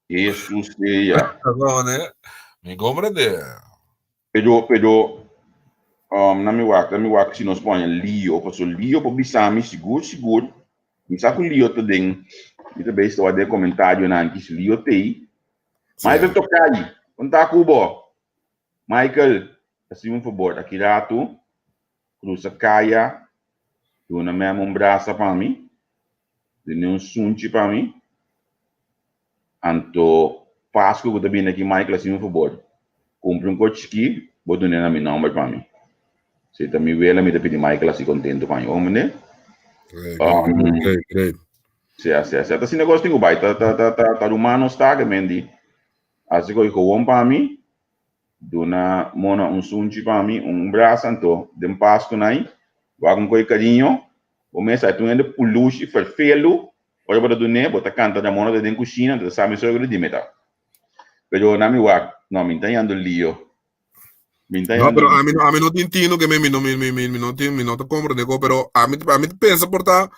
Jesus sea. Pa kon manera, mi komprende. Pero, pero, um, na mi wak, na mi wak si nos pone Leo, paso Leo por bisa mi sigur, sigur, mi sa ku Leo ta den, mi ta bezig ta wak den komentarionan aki, si Leo t'ei. Michael Tokai, kon ta ku bo? Michael, hasi un fabor, aki ratu, krusa kaya, duna mem un brasa pa mi, duna un sunchi pa mi. Anto Pascu ku ta bini aki Michael hasi mi un fabor kumpra un kochi chikí bo dun'é na mi nòmber pa mi. Si ta mi wela mi ta pidi Michael hasi kontentu pa mi. Bo mende? Great, great, great, great. Sea, sea, sea. Ta asina kos tin ku bai. Ta, ta, ta, ta, ta ruman nos ta ke mendi. Hasi ko'i gowon pa mi. Duna Mona un sunchi pa mi, un brasa anto den Pascu nai. Wak un ko'i kariño. Bo mes a tur hende pulushi, ferfelu. Ora bo ta dun'é, bo ta kanta na mono ta den kushina, ta sa mi suegro di mi ta. Pero na mi wak, no, mi ta yando lio. Mi ta No, yando pero ami no, ami no tin tino ke mi, mi no, mi, mi, mi, mi no tin, mi no ta komprende ko, pero ami, ami ta pensa por ta,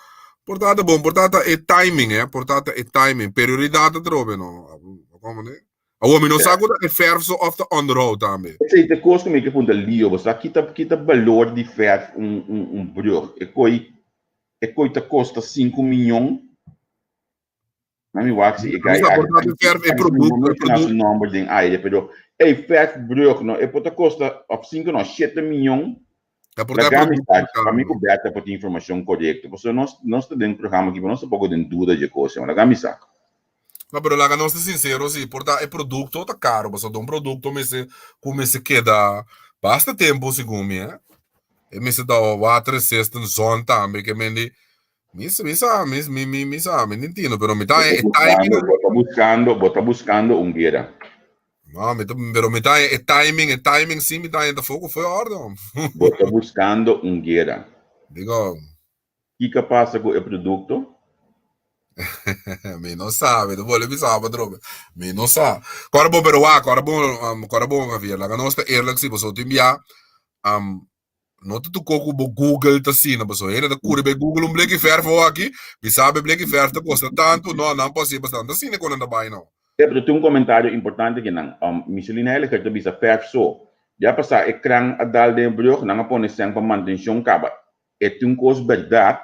por ta ta bon, por ta ta e timing, eh, por ta ta e timing. Perioridat ta trobe, no. Komprende? Awor mi no sa ku ta e verf so of ta onderhoud tambe. Esei ta e kos ku mi ke punta lio, bo sa kita, kita balor di verf un, un, un brug. E koi, E koe ta kosta sinku miñon. Na mi wak si e guy Sa por ta verf e producto, e producto. Su nomber den aire, pero ey verf brug no, e por ta kosta of sinku no, shete miñon. Ta por ta Laga mi producto. sa, pa mi ku Bertha por tin informashon korekto, pasobra nos nos ta den programa aki, pero nos ta poko den duda dje kos, laga mi sa. No, pero laga nos ta sincero si, por ta e producto ta caro, pasobra un producto mester cu mester keda basta tempo segun mi, eh. E mester ta water resistant, zon tambe, ke men di, mi mi sa, mi mi mi mi sa, mi no entiendo, pero mi ta e timing. Bo ta buscando, bo ta buscando un guera. No, mi ta, pero mi ta e timing, e timing si mi ta ta foco foi orde. Bo ta buscando un guera. Digo. Kiko a pasa ku e produkto? Mi no sa, mi ta bolbe bisa bo atrobe. Mi no sa. Kòrda bon, pero wak, kòrda bon, um, kòrda bon, Javier. Laga nos ta eerlijk si, pasobra tin bia, um, no ta tur ku bo Google ta asina, pasobra hende ta kuri bai Google un bleki verf awor aki, mi sa e bleki verf ta kosta tantu, no, nan por hasi bastante. Asina ku nan ta bai no. Sí, pero tin un komentario importante kinan. Um, Micheline Heiliger ta bisa verf so. Ya pasá e kran a dal den e brug, nan a pone sèn pa mantenshon kaba. E tin un kos bèrdat,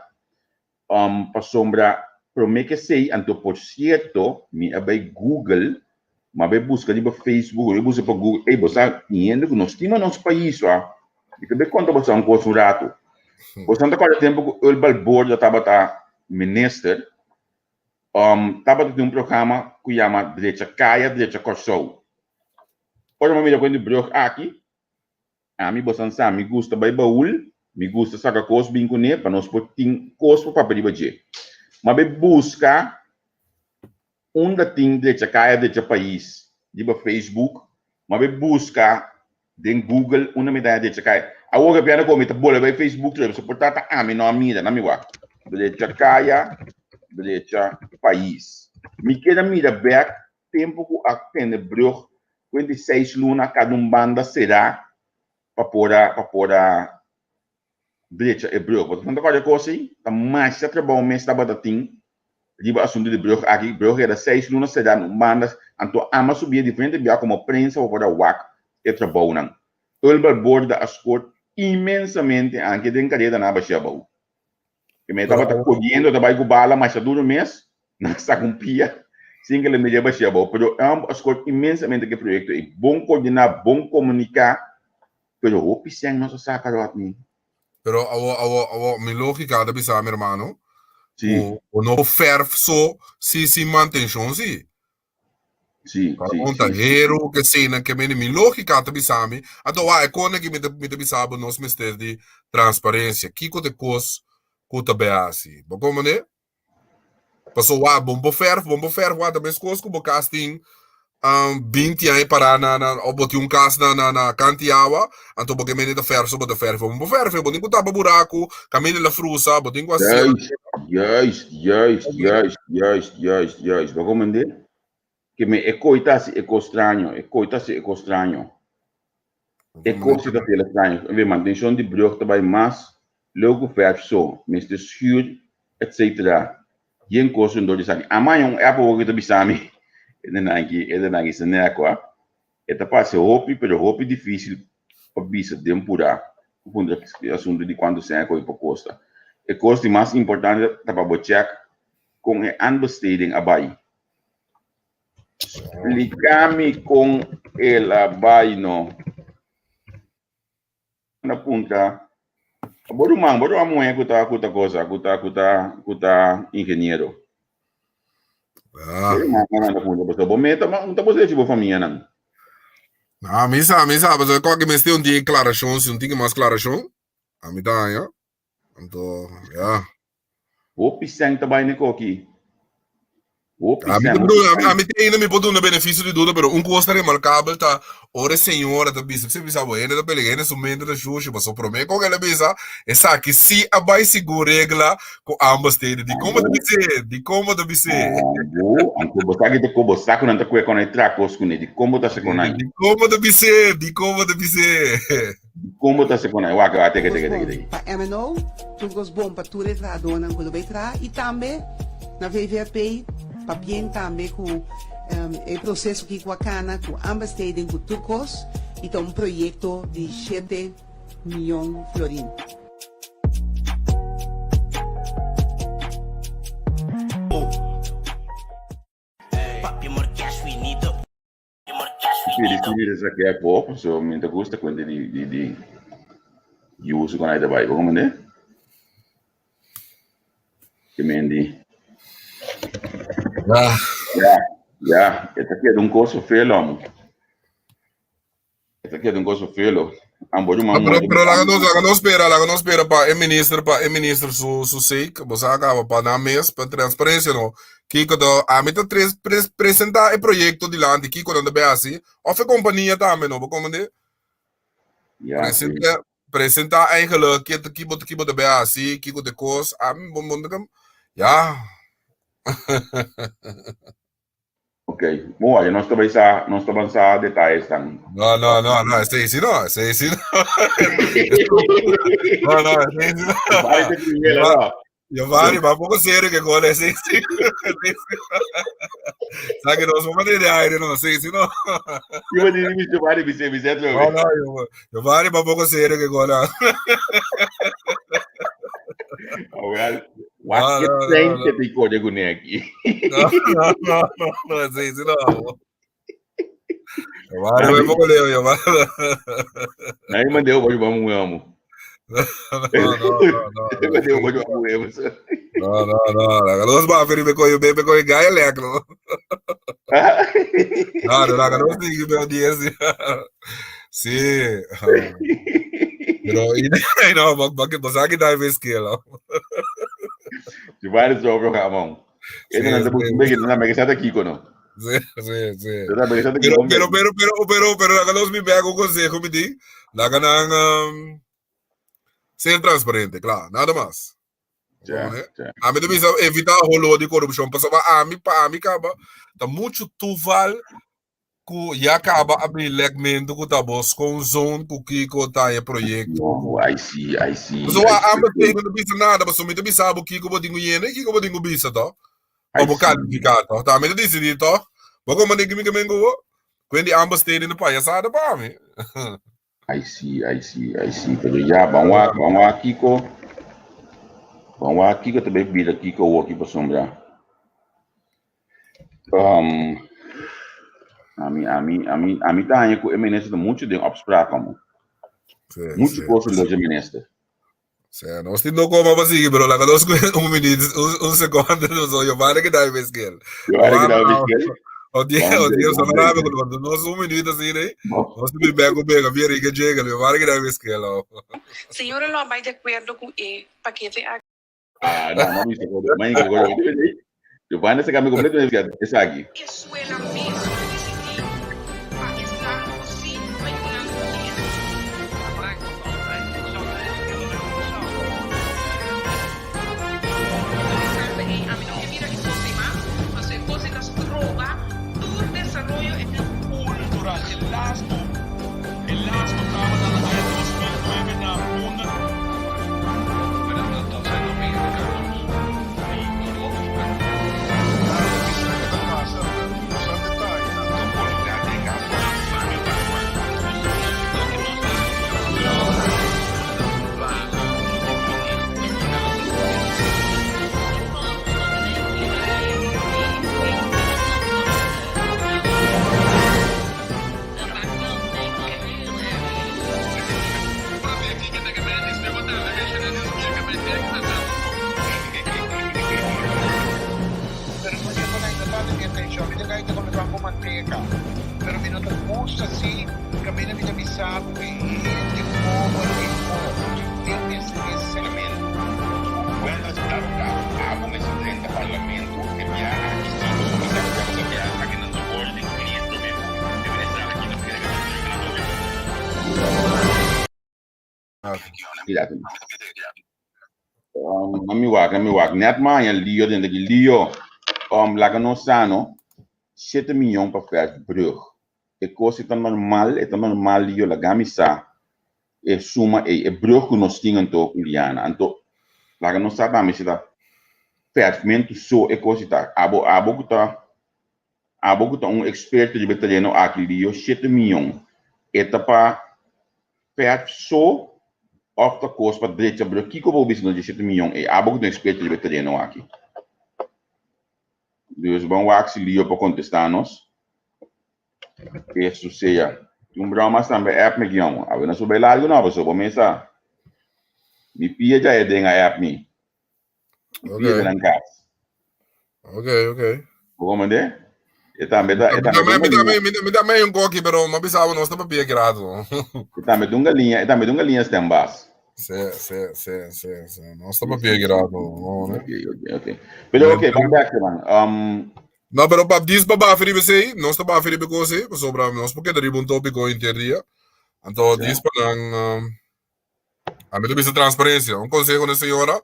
pasobra promé ke esei, anto por sierto, mi a bai Google, mi a bai buska riba Facebook, mi a bai buska pa Google, ey bo sa tin hende ku no stima nos pais wa, mi ta bai konta boso un kos un ratu. Boso no ta kòrda tempu ku Earl Balborda tabata minister, tabata tin un programa ku yama Drecha Kaya, Drecha Kòrsou. Ora mi a mira ku e brug aki, Ami bosan sa mi gusta bai baul, mi gusta saka kos bin kuné pa nos por tin kos pa papia riba dje. Ma bai buska unda tin drecha kaya drecha pais riba Facebook, ma bai buska den Google unda mi ta haña drecha kaya. Awor ke piano komo mi ta bolbe bai Facebook trobe pasobra por ta ta ami no a mira, na mi wak. Drecha kaya drecha pais. Mi keda mira bek tempu ku a tene brug 26 luna kada un banda será pa por a pa por a drecha e brug. Bo ta konta kòrda e kos ei? Ta masha trabou mes tabata tin riba asuntu di brug aki. Brug era seis luna será na un banda, anto ama subi e diferente bia komo prensa pa por a wak e trabounan. Earl Balborda a skor inmensamente anke den kareda nan a bashia abou. Que me tabata corriendo, ta bai cu bala masha duro mes, na saca un pia, sin que le media bashia abou. Pero em a score inmensamente cu e proyecto ey. Bon coordina, bon comunica, pero hopi cen nos a saca Rodney. Pero awo, awo, awo, mi logica ta bisa mi hermano, Sí. Ku no por fèrf so si sin mantenshon si. Sí, Para sí, un sí, sí. hero ke sena ke mene mi lógika ta bisa mi. Anto wa e kone ki mi ta bisa bo nos mester di transparensia. Kiko te kos ku ta be hasi? Bo komprende? Paso wa bon bo fèrf, bon bo fèrf wa ta meskos ku bo kas tin um, 20 aña pará na, na, of bo tin un kas na, na, na kanti awa, anto bo ke mene ta fèrf so bo ta fèrf. Bon bo fèrf, bo tin ku tapa buraku, kaminda la frusa, bo tin ku hasi. Juist, juist, juist, juist, juist, juist, juist. Bo komprende? Ke me e koi ta hasi e kos straño, e koi ta hasi e kos straño. E kos si ta hasi el straño. Ebe mantenshon di brug ta bai mas leu ku fèrf so, mester schuur etc. Yen kos rondó di esaki. A maña un app awor ku ta bisa mi, e ta nan aki, e ta nan aki Senecua, e ta parse hopi pero hopi difísil pa bisa den purá ku puntra e asuntu di kuantu sèn e koi por kosta. E kos di mas importante ta pa bo chèk kon e aanbesteding a bai. Splika mi kon el a bai no. Na punta bo ruman, bo ruman muhé ku ta ku ta cosa, ku ta ku ta ku ta ingeniero. Ah. Bo ruman na punta pasobra bo meta ma un ta bo si bo famianan. Ah, mi sa, mi sa, pasobra kòke mester un tin klarashon, si un tin mas klarashon, ami ta haña. Anto, ja. Hopi sèn ta bai n'e koki. Hopi A mi sèn, ta hopi duna, sèn. a mi te ainda mi por duna beneficio di duda, pero un cos ta remarcabel ta ora e señora ta bisa, si bisa bo hende ta peligra, hende su mente ta shushi, pasobra prome con el a bisa, esaki si a bai segun regla cu ambos tene. Di con bo ta bis'é? Di con bo ta bis'é? Bo, anto bo sa ki ta ko bo sa ku nan ta kue kon e tra kos kuné, di kon bo ta hasi kon nan? Di con bo ta bis'é? Di con bo ta bis'é? Kon bo ta hasi kon ai? Wak, wak, teke, Tur teke, kos teke, bon teke. pa MNO, tur kos bon pa tur e trahadónan ku lo bai traha i tambe na VVRP pabien tambe ku e proseso ki ku a kana ku aanbesteding ku tur kos i ta un proyekto di shete miyon florin. Pidi si mira esaki a po, pasobra mi ta gusta kuenta di di di di uso ku nan ta bai. Bo komprende? Ke men di. Ah. Ya, ya, e ta keda un kos feo, amo. E ta keda un cosa felo. Ambo di Ah, man pero, muerte. pero laga nos, laga nos spera, laga nos spera pa e minister, pa e minister su, su sake. Bo sa acaba pa nan mes, pa transparencia no. Kiko to, a mi ta tres, pres, presenta e proyecto dilanti, kiko nan ta be hasi. Of e compania tambe no, bo comprende? Ja, sí. Presenta, presenta eigenlijk ki, ki bo, ki bo ta be hasi, kiko te kos. A mi, bon, bon, ja. Ok, mooi. Nos ta sa, nos ta sa detalles dan. No, no, no, no, esei sí no, esei sí no. No, no, esei sí no. Parece primero, no. Giovanni, ma poco serio que con esei sí. Sa que nos vamos de aire, no, sí, sí, no. Iba a decir, Giovanni, mi se, mi se, No, no, Giovanni, ma poco serio que con. Well, Wak No, ke no, no, trein no. ke te kode kuné aki. No, no, no, no, no, sí, sí, no. Giovanni, me poco leo, Giovanni. Nai mandeu hoje vamos amo. No, no, no, no. Mandeu hoje vamos amo. No, no, no. Laga nos ba feri me coyo be me coyo gaya lek no. No, no, laga nos sigui be audiencia. Sí. Pero y no, ba ba ba sa ki dai ves kela. Giovanni zo programma. Sí, E nan ta sí. bege nan mege sa ta kiko no. Sí, sí, sí. Nan mege sa ta Pero kiko. pero pero pero pero pero laga nos mi be un consejo mi di. Laga nan um, ser transparente, claro, nada más. Ja, ja. Ami ta bisa evita holo di corruption. Pasobra ami pa ami kaba ta mucho toeval ku ya kaba a bin lekmento ku ta bo schoonzoon ku kiko ta e proyecto. No, I see, I see. Pasobra I see. ambos tegen no bisa nada, pasobra mi ta bisa bo kiko bo tin ku yena i kiko bo tin ku bisa to. Pa I bo see. kalifiká to. Ta ami ta disidí to. Bo komo di kimi kemen ku bo? Kuen di ambos tegen no payasada pa ami. I see, I see, I see. Pero ya, ban wak, ban wak kiko. Ban wak kiko ta bay bira kiko awoki pasobra. Um, ami, ami, ami, ami ta haña ku e minister ta muchu den opspraak amo. Sí, Muchu sí, kos rond e minister. Sea, nos tin no koma pa sigui, pero laga nos un minuut, un seconde, nos Giovanni que dai beskel. Giovanni que dai beskel. O dia, o dia, so na rabe, pero nos un minuut así, né? Nos tin beko beka, vier que llega, Giovanni que dai beskel. Señora lo a bai di akuerdo ku e pakete aki. Ah, no, no viste, man, Giovanni se cambia completamente esaki. E suela mes lo disidí pa esnan ku sí pa yunan ku e. Carta ei ami no ke mira e kos ei mas, pasobra e kos ei ta stroba tur desaroyo e. Cultural. E lasto e lasto tabata na aña 2009 na Punda. Maar dat dat zijn nog meer de keuzes die door het land gesproken Nada bisa ke ta pasa, pero mi no sa detayenan. Pero no ke pone ainda tantu mi atencion. Mi ta kai ta come pan cu manteca. Pero mi no ta gusta si caminda mi ta bisa bo cu e hende pober rico tin mester e Parlamento. Bueno resultado ta, abo mester drenta Parlamento e biaha aki si pasobra mi sa cu ya nos a biaha aki nan no por den cliente prome cu e minister aki no kere Um, mi wak, mi wak. Net maña Leo den aki. Leo, um, laga nos sa no. 7 miljoen pa verfbrug. E kos ta normal, e ta normal Leo, laga mi sa. E suma ei, e brug ku nos tin anto Juliana. Anto, laga nos sa tambe si ta verfmento so e kos ta. Abo, abo ku ta Abo ku ta un eksperto riba e tereno aki Lio shete mion e ta pa verf so òf ta kos pa drecha brug kiko bo bisa nos di shete mion ei abo ku ta un eksperto riba e tereno aki dus ban wak si Lio por kontestá nos Esu sea tin un broma tambe app mi guion awe nos por bai largu no pasobra bo mes sa mi pia dja e den a app mi. Ok. Pia den kas. Ok, ok. Bo comprende? E tambe ta, e Mi tambe tambe, mi ta tambe, mi, mi tambe un koki, pero ma bisaba nos ta papia grato. E tambe ta un galiña, e tambe ta un galiña stembas. Sí, sí, sí, sí, sí. Nos ta papia grato. No, ne? Ok, ok, ok. Pero ok, ban back man. Um, No, pero pap dis pa bafi riba esei, nos ta bafi riba e kos ei, pasobra nos por keda riba un tópiko henter dia. Anto Ja. dis pa nan um, A mi ta bisa transparencia. Un conseho na señora,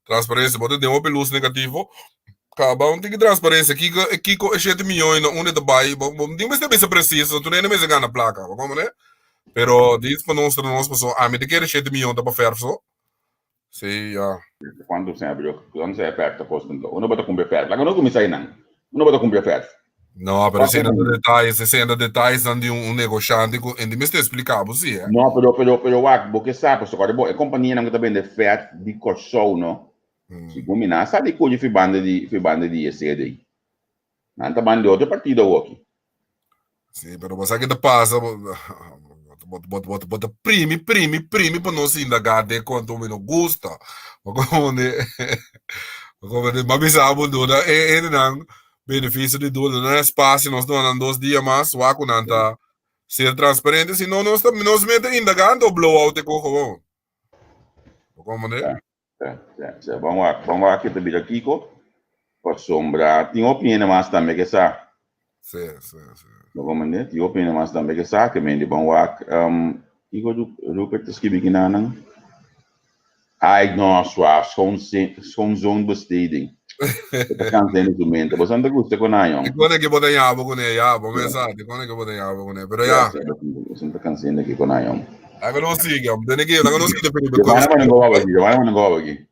transparencia. Bo ta den hopi luz negativo. Caba un tiki transparencia. Kiko, e kiko e shete miljoen na unda ta bai. Bo, bo tin mester bisa preciso. Tu nene mester gana placa. Bo comprende? Pero dis pa nos tra nos paso. A mi ta kere shete miljoen ta pa verf so. Sí, ya. Cuanto se abrió? Cuanto se verf ta costa entonces? Uno bota cumpre verf. Laga no cuminsa ahí nan. Uno bota cumpre verf. No, pero ese no detalles, ese no detalles dan di un negoshante ku en di mester explica bo si, eh. No, pero pero pero wak, bo ke sa, pasobra kòrda bo e kompania nan ku ta bende vèrt di Kòrsou, no. Segun mi nan a sa di koyo fi banda di fi banda di e sede ei. Nan ta banda di otro partido awoki. Sí, pero bo sa ke ta pasa, bo bo bo bo bo ta primi primi primi pa nos indaga den konto mi no gusta. Bo komprende? Bo komprende? M'a bisa bo duna e hendenan beneficio di duda, duna espacio, nos duna nan dos dia mas, wak ku nan ta ser transparente, si no nos ta nos mester indaga anto blow out e ko gewoon. Bo komprende? Ja, ja, ja. Ban wak, ban wak ke ta bira kiko. Pasobra tin hopi hende mas tambe ke sa. Sí, sí, sí. Bo comprende? Tin hopi hende mas tambe ke sa ke mende ban wak. Um, kiko Rupert ta skibi kinanan? Ai, no, suaf, schoon, schoonzoonbesteding. E ta cansa hende su mente. Bo ta gusta con ayon. Di kone ke bo ta yabo kuné, ya, bo me sa, di kone ke bo ta yabo kuné. Pero ya. Bo ta cansa hende ki con ayon. Laga nos sigui, om. Dene ke, laga nos sigui Felipe. Giovanna manda un gobo aki, Giovanna manda un gobo aki.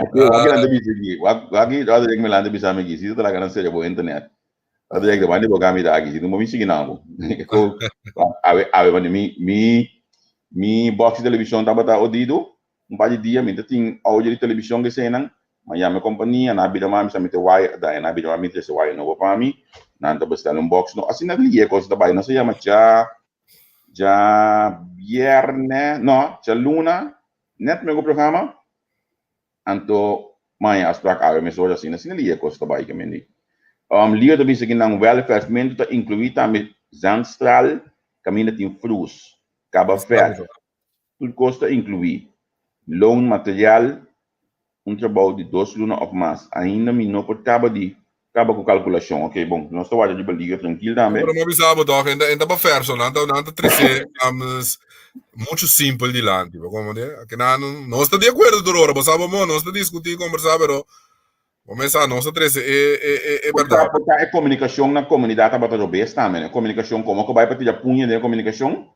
Aki, wak lante bisa aki. Wak, wak, wak direct me lante bisa mi aki. Si ta laga nan seria bo internet. Wak direct bandi bo kami da aki. Si no mi sigui nan bo. Ko, awe, awe bandi mi, mi, mi box di television tabata odido. Un par di dia mi ta tin audio di television kesenan, mi a yama e kompania, nan a bira mami sa mi ta wire da, nan a bira mami trese wire nobo pa mi, nan ta bestel un box nobo, asina liye kos ta bai, nos a yama cha. Djabièrnè, no, djaluna, nèt mi ku programa, anto maña afsprak awe mesora asina, asina lier kos ta bai kaminda. Lier ta bisa ki nan welverfmentu ta inkluí tambe zandstraal kaminda tin frus, kaba vèt, tur kos ta inkluí, loon material, un trabou di dos luna of mas. Ainda mi no por kaba di kaba ku kalkulashon. Ok, bon, nos ta warda riba liga trankil tambe. Pero mi a bisa bo toch, enta enta pa verso, nan ta nan ta trese muchu simpel dilanti, bo komprende? Aki nan nos ta di akuerdo tur ora, bo sa bo mo, nos ta diskutí, kombersá, pero bo mes sa nos ta trese e e e e Por ta bèrdat. por ta e komunikashon na komunidat tabata robes tambe, no? E komunikashon, komo ku bai pa tira puña den e komunikashon?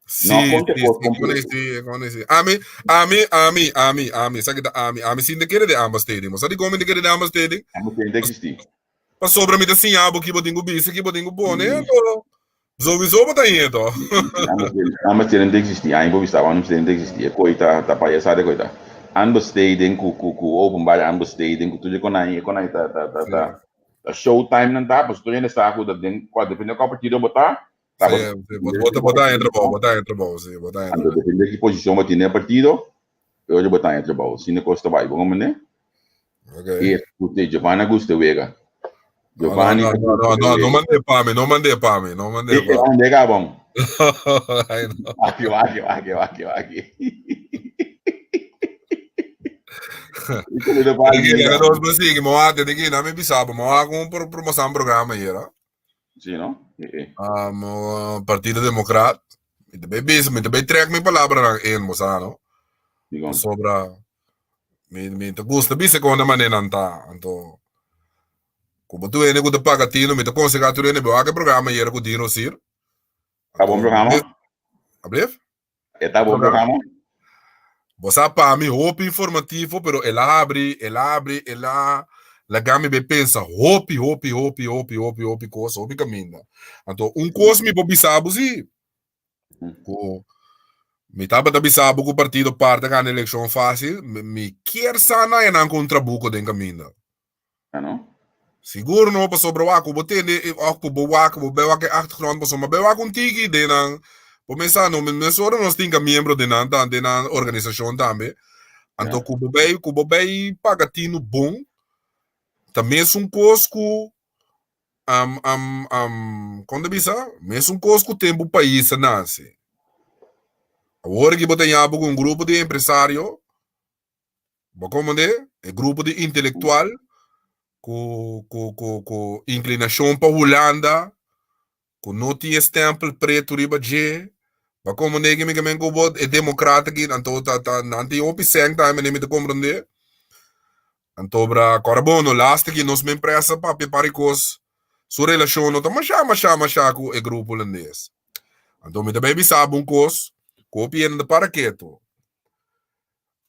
Sí, No konta sí, kos sí, kon kompleto. sí, kon sí. Ami, ami, ami, ami, ami, sa kita ami, ami sin te kere de aanbesteding. Bo sa dikon mi te kere de aanbesteding? Aanbesteding ta eksistí. Pasobra mi ta siña bo ki bo tin ku bisa, ki bo tin ku pone, anto sowieso bo ta hie to. Aanbesteding, aanbesteding ta eksistí. Ami por bisa bo aanbesteding ta eksistí. E koi ta, ta payasada e koi ta. Aanbesteding ku, ku, ku openbare aanbesteding ku tur e konai, e konai ta, ta, ta, ta, ta showtime nan ta, pasobra tur hende sa ku ta den, depende kua partido bo ta, Sí, sí, bo, bo, bo ta en trabou, bo ta en trabou, sí, bo ta en Anto trabou. depende ki posicion bo tin den e partido, e ora bo ta en trabou. Asina cos ta bai, bo comprende? Ok. E escute, Giovanni a gusta wega. No, no, Giovanni no, a no, gusta no, no, no wega. mandé pa mi, no mandé pa mi, no mandé E pa mi. ande cabon. Ay, no. Aki, aki, aki, aki, aki. E comida pa Diki, alguien, laga cabon. nos besigi, mo a, diki, na mi bisa bo, mo a con promosan programa hier, ah. Sí, no? Eh, eh. Um, Partido Democrat. Mi te bij bezig, mi te bij trek mi palabranan in, bo sa, no? Digon. Sobra, mi, mi te gusta bisa con de manera nan ta. Anto, como tu ene ku te paga tino, mi te aconseja tu ene, bo ke programa yera ku Dino Sir. Ta bon programa? Ablief? E ta bon programa? Bo sa pa mi hopi informativo, pero el a habri, el a habri, el a laga mi be pensa hopi, hopi, hopi, hopi, hopi, hopi kos, hopi kaminda. Anto un kos mi por bisa bo si, ku mi tabata bisa bo ku partido par ta gana elekshon fásil, mi kier sa na e nan ku un trabuko den kaminda. no? Sigur no, pasobra wak ku bo tende òf ku bo wak, bo bai wak e achtergrond, pasobra bai wak un tiki den nan, bo mester sa no, mesora nos tin ka miembro den nan ta den nan organisashon tambe, anto ku bo bai ku bo bai paga tinu bon, ta mesun kos ku kon ta bisa, mesun kos ku tempu pais a nase. Awor aki bo ta yabu ku un grupo di empresario. Bo komprendé? E grupo di intelektual ku ku ku ku inklinashon pa Hulanda, ku no tin e stèmpel pretu riba dje. Bo komprendé ki mi ke men ku bo? E demokrata aki anto ta ta nan tin hopi sèn tambe mi ta komprendé. Anto bra kòrda bon no laatste ki nos men presa papia par di kos su relashon no ta mashá mashá mashá ku e grupo hulandes. Anto mi ta bai bisa bo un kos ku hopi hende ta para ketu.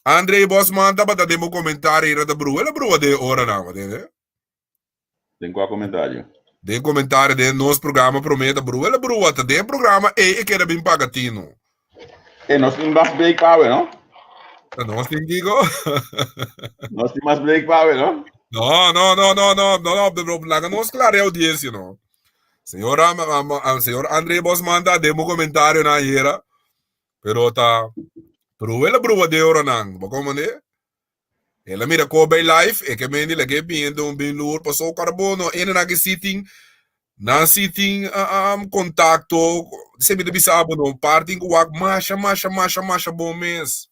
André Bosman tabata den bo comentario era ta brua, el a brua den ora nan, bo tende? Den cua comentario? Den comentario den nos programa prome ta brua, el a brua, ta den programa ey e keda bin paga tino. E nos tin mas break pa awe, no? Ta nos tin kiko? Nos tin mas break pa awe, no? No, no, no, no, no, no, no, laga nos clara e audiencia, no. Señor, señor André Bosman ta den bo comentario nan ayera. Pero ta Bruwela bruwa de ora nan. Bo komprende? El a mira ko bay live, e ke mendi lage bin un bin lur paso carbono ene nan ke si tin nan si tin um, contacto se mi ta bisa bo no partin ku wak masha masha masha masha bon mes.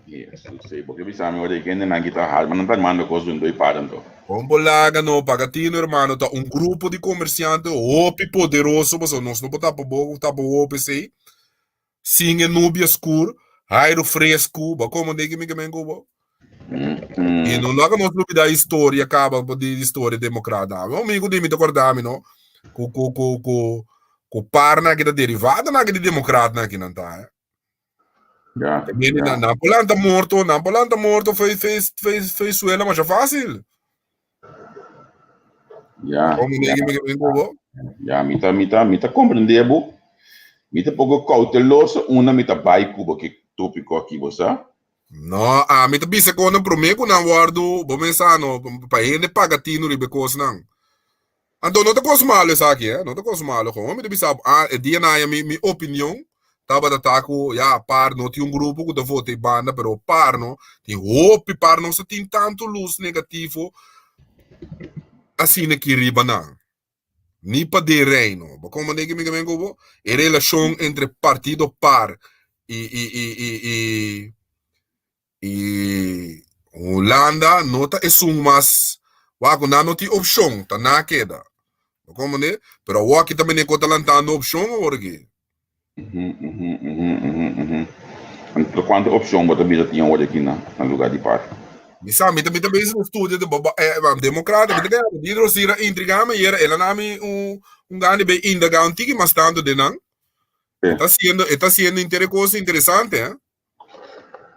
Yes, sí, porque bisa mi ora kende nan kita har, man ta mando kos dun doi para anto. Bon bolaga no, paga tino hermano, ta un grupo di comerciante hopi poderoso, paso nos no por tapa bo, tapa hopi esei. Sin e nubia skur, aire fresco, bo como de mi ke bo. E no laga nos lubida historia kaba di historia demokrata. Mi amigo di mi ta korda mi no, ku ku ku ku ku par na ki ta derivado na ki di demokrat na ki nan ta. Eh. Ja, Viene ja. na nan por lanta morto, nan por lanta morto fei fei fei fei suela masha fácil. Ja, Como ja. negi mi mi bobo? Ja, mi ta, mi ta, mi ta comprende bo. Mi ta poco cauteloso una mi ta bai cubo ki tópico aki, bo sa? No, a mi ta bisa con prome ku nan wordu, bo mensano, pa hende paga tino riba e kosnan. Anto no ta kos malo esaki, eh? No ta kos malo. Gewoon mi ta bisa, ah, e dia na mi, mi opinion tabata ta ku, ya, par no tin un grupo ku ta vota e banda, pero par no, tin hopi par no sa tin tantu lus negativo asina ki riba nan. Ni pa den reino. Bo komprende ki mi ke men ku bo? E relashon entre partido par i i i i i I Hulanda no ta esun mas wak ku nan no tin opshon, ta nan a keda. Bo komprende? Pero awor aki ta mene ku ta lantando opshon awor aki. Anto kuantu opshon bo ta bisa tin awor aki na lugar di par? Mi sa, mi ta mi ta bezig na studia de demokrata, mi ta keda Diedro Sira intriga mi ayera, el a na mi un un gana di bay indaga un tiki mas tantu den nan. E ta haciendo, e ta haciendo intere kos interesante, eh.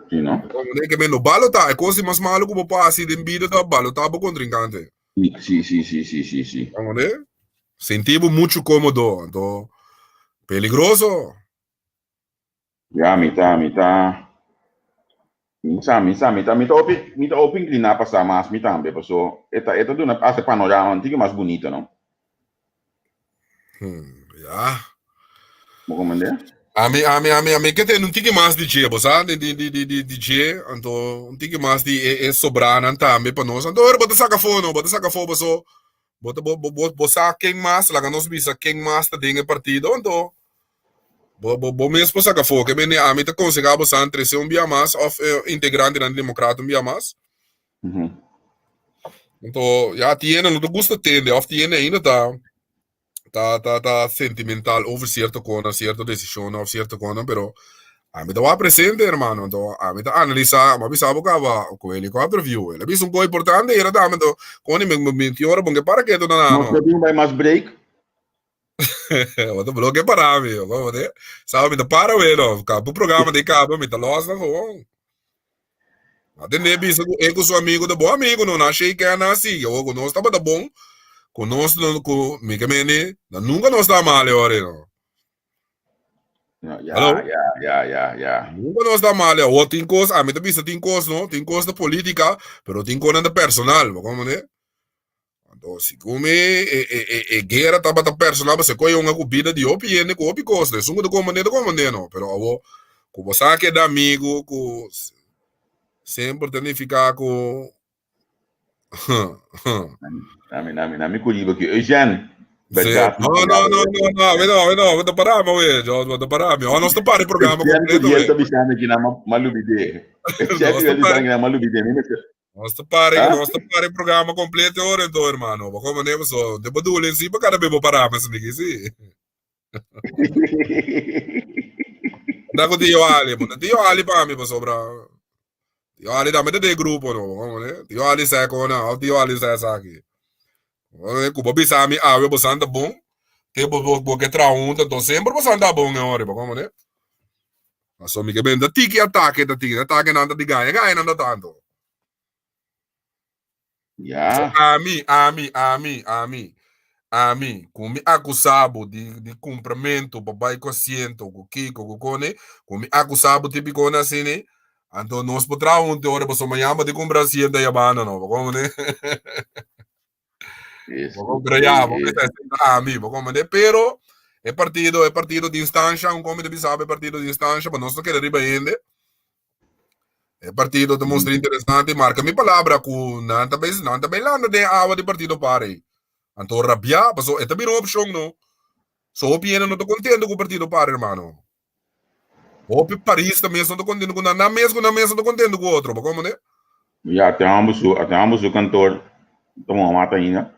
Sí, no? Como que men no balota, e cosa mas malo que bo pasa den vida ta balota bo contrincante. Sí, sí, sí, sí, sí, sí. Como de? Sentibo mucho cómodo, anto peligroso. Ja, mi ta, mi ta, mi sa, mi sa, mi ta, mi ta hopi, mi ta hopi incliná pa sa mas mi tambe, paso e ta, e ta duna hace panorama un tiki mas bunito, no? Ja. Bo comprende? Ami, ami, ami, ami ke tende un tiki mas di dje, bo sa? Di, di, di, di, di, di dje, anto un tiki mas di e, e sobranan tambe pa nos. Anto ora bo ta saka afó, no? Bo ta saka afó paso bo ta, bo, bo, bo, bo sa ken mas, laga nos bisa ken mas ta den e partido, anto bo, bo, bo mes por saka afó. Ke mende ami ta konsehá bo san trese un bia mas òf e integrantenan di Demokrat un bia mas. Anto, ya, tiene no ta gusta tende, òf tiene ainda ta ta ta ta sentimental over cierto kona, cierto decision of cierto kona, pero ami ta wak presente hermano, anto ami ta analisa, mi a bisa bo kaba ku helicopter view, el a bisa un kos importante era tambe, anto koni mi mi tin ora bon ke para ketu na Nos nano. no tin bai mas break. Bo ta bloke para mi, bo te sa mi ta para we no, kaba programa di kaba mi ta los na gewoon. A tende bisa ku e ku su amigu ta bon amigu no, nan shake hand nan sigui. Awor ku nos tabata bon, ku nos no ku mi ke mende, na nunka nos ta mal e ora ei no. No, ya, Hallo? ya, ya, ya, ya. Nunka nos ta mal. Awor tin kos, ami ta bisa tin kos no, tin kos ta politika, pero tin kosnan ta personal, bo komprende? Anto segun mi e e e e guera tabata personal pasobra ku a yonga ku bida di hopi hende ku hopi kos. Esun ku ta komprende ta komprende no, pero awor ku bo sa keda amigu ku semper ta nifiká ku Nami, nami, nami ku riba ki Eugène. Sí. Berdad, No, no, no, no, no, a mi no, a mi no, bo ta para mi awe, Jos, bo ta para mi. Oh, nos ta para e programa Eugène kompleto Curiel awe. ta bisando ki nan ma lubidé. Eugène Nos Curiel ta ta para. bisando ki nan ma lubidé. Mi mester Nos ta pare, Ah? nos ta pare programa completo ora enton, hermano. Bo como ne so, te bo dule si pa cada vez bo parame si niki si. Da ku Tio Ali, bo Tio Ali pa mi pasobra. Tio Ali tambe ta den grupo no, bo como ne? Tio Ali sa kona, of Tio Ali sa esaki. Ku bo bisa mi awe bo santa bon, te bo bo bo ke traha hunto, enton semper bo santa bon e ora, bo como ne? Paso mi ke benta tiki atake ta tiki atake nan ta di gaña gaña nan ta tanto. Ya. So ami, ami, ami, ami, ami, ku mi akusa bo di, di kumpramento pa bai ku asiento, ku kiko, ku kone, ku mi akusa bo tipiko na asini, anto nos por traha hunto ora paso mañana bo tin kumpra asiento ayabanda no, bo komprende? Eso, Bo compra ya, bo eh, mester senta ami, bo comprende? Pero e partido, e partido di instancia, un come di sabe partido di instancia, pa nos no keda riba hende. E partido ta mostra interesante, marca mi palabra ku nan ta bay, nan ta bay landa den awa di partido pare. Anto rabia, paso e ta bira un opcion no. So hopi hende no ta contento ku partido pare, hermano. Hopi parista mes no ta contento ku nan, nan mes ku nan mes no ta contento ku otro, bo comprende? Ya, te amo su, te amo su kantoor ta moha mata ainda.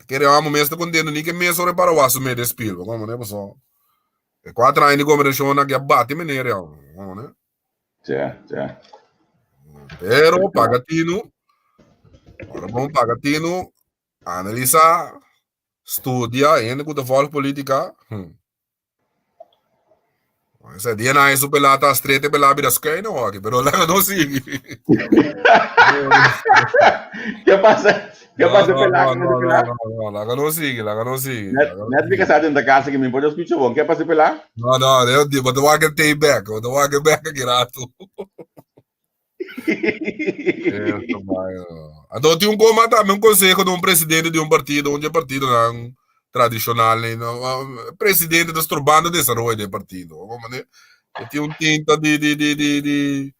Kere amo mes ta contento ni ke mes ora para wasu me despil, bo comprende? Paso e cuatro aña di gobernacion aki a bati meneer ya, bo comprende? Tja, tja. Pero paga tinu, ora bon paga tinu, analisa, studia, hende ku ta volg politica, hm. Ese dia na su pelata strete pela bira schuin hockey, pero laga no sigui. ¿Qué pasa? ¿Qué No, pasa, no, pelá? no, ¿Qué no, pasa, pelá? no, no, no, laga no sigui, laga no sigui. Net, laga no net mi sigui. casado in de casa que me pode escuchar bom. ¿Qué pasa, pelá? No, no, eu digo, but walk it take back, but walk it back aqui rato. Eso, mano. Anto tin un coma tambe un conseho di un presidente di un partido, un di e partidonan tradicional, eh, no, ah, presidente ta strobando desaroyo di e partido. Como ne? E tin un tinta di di di di di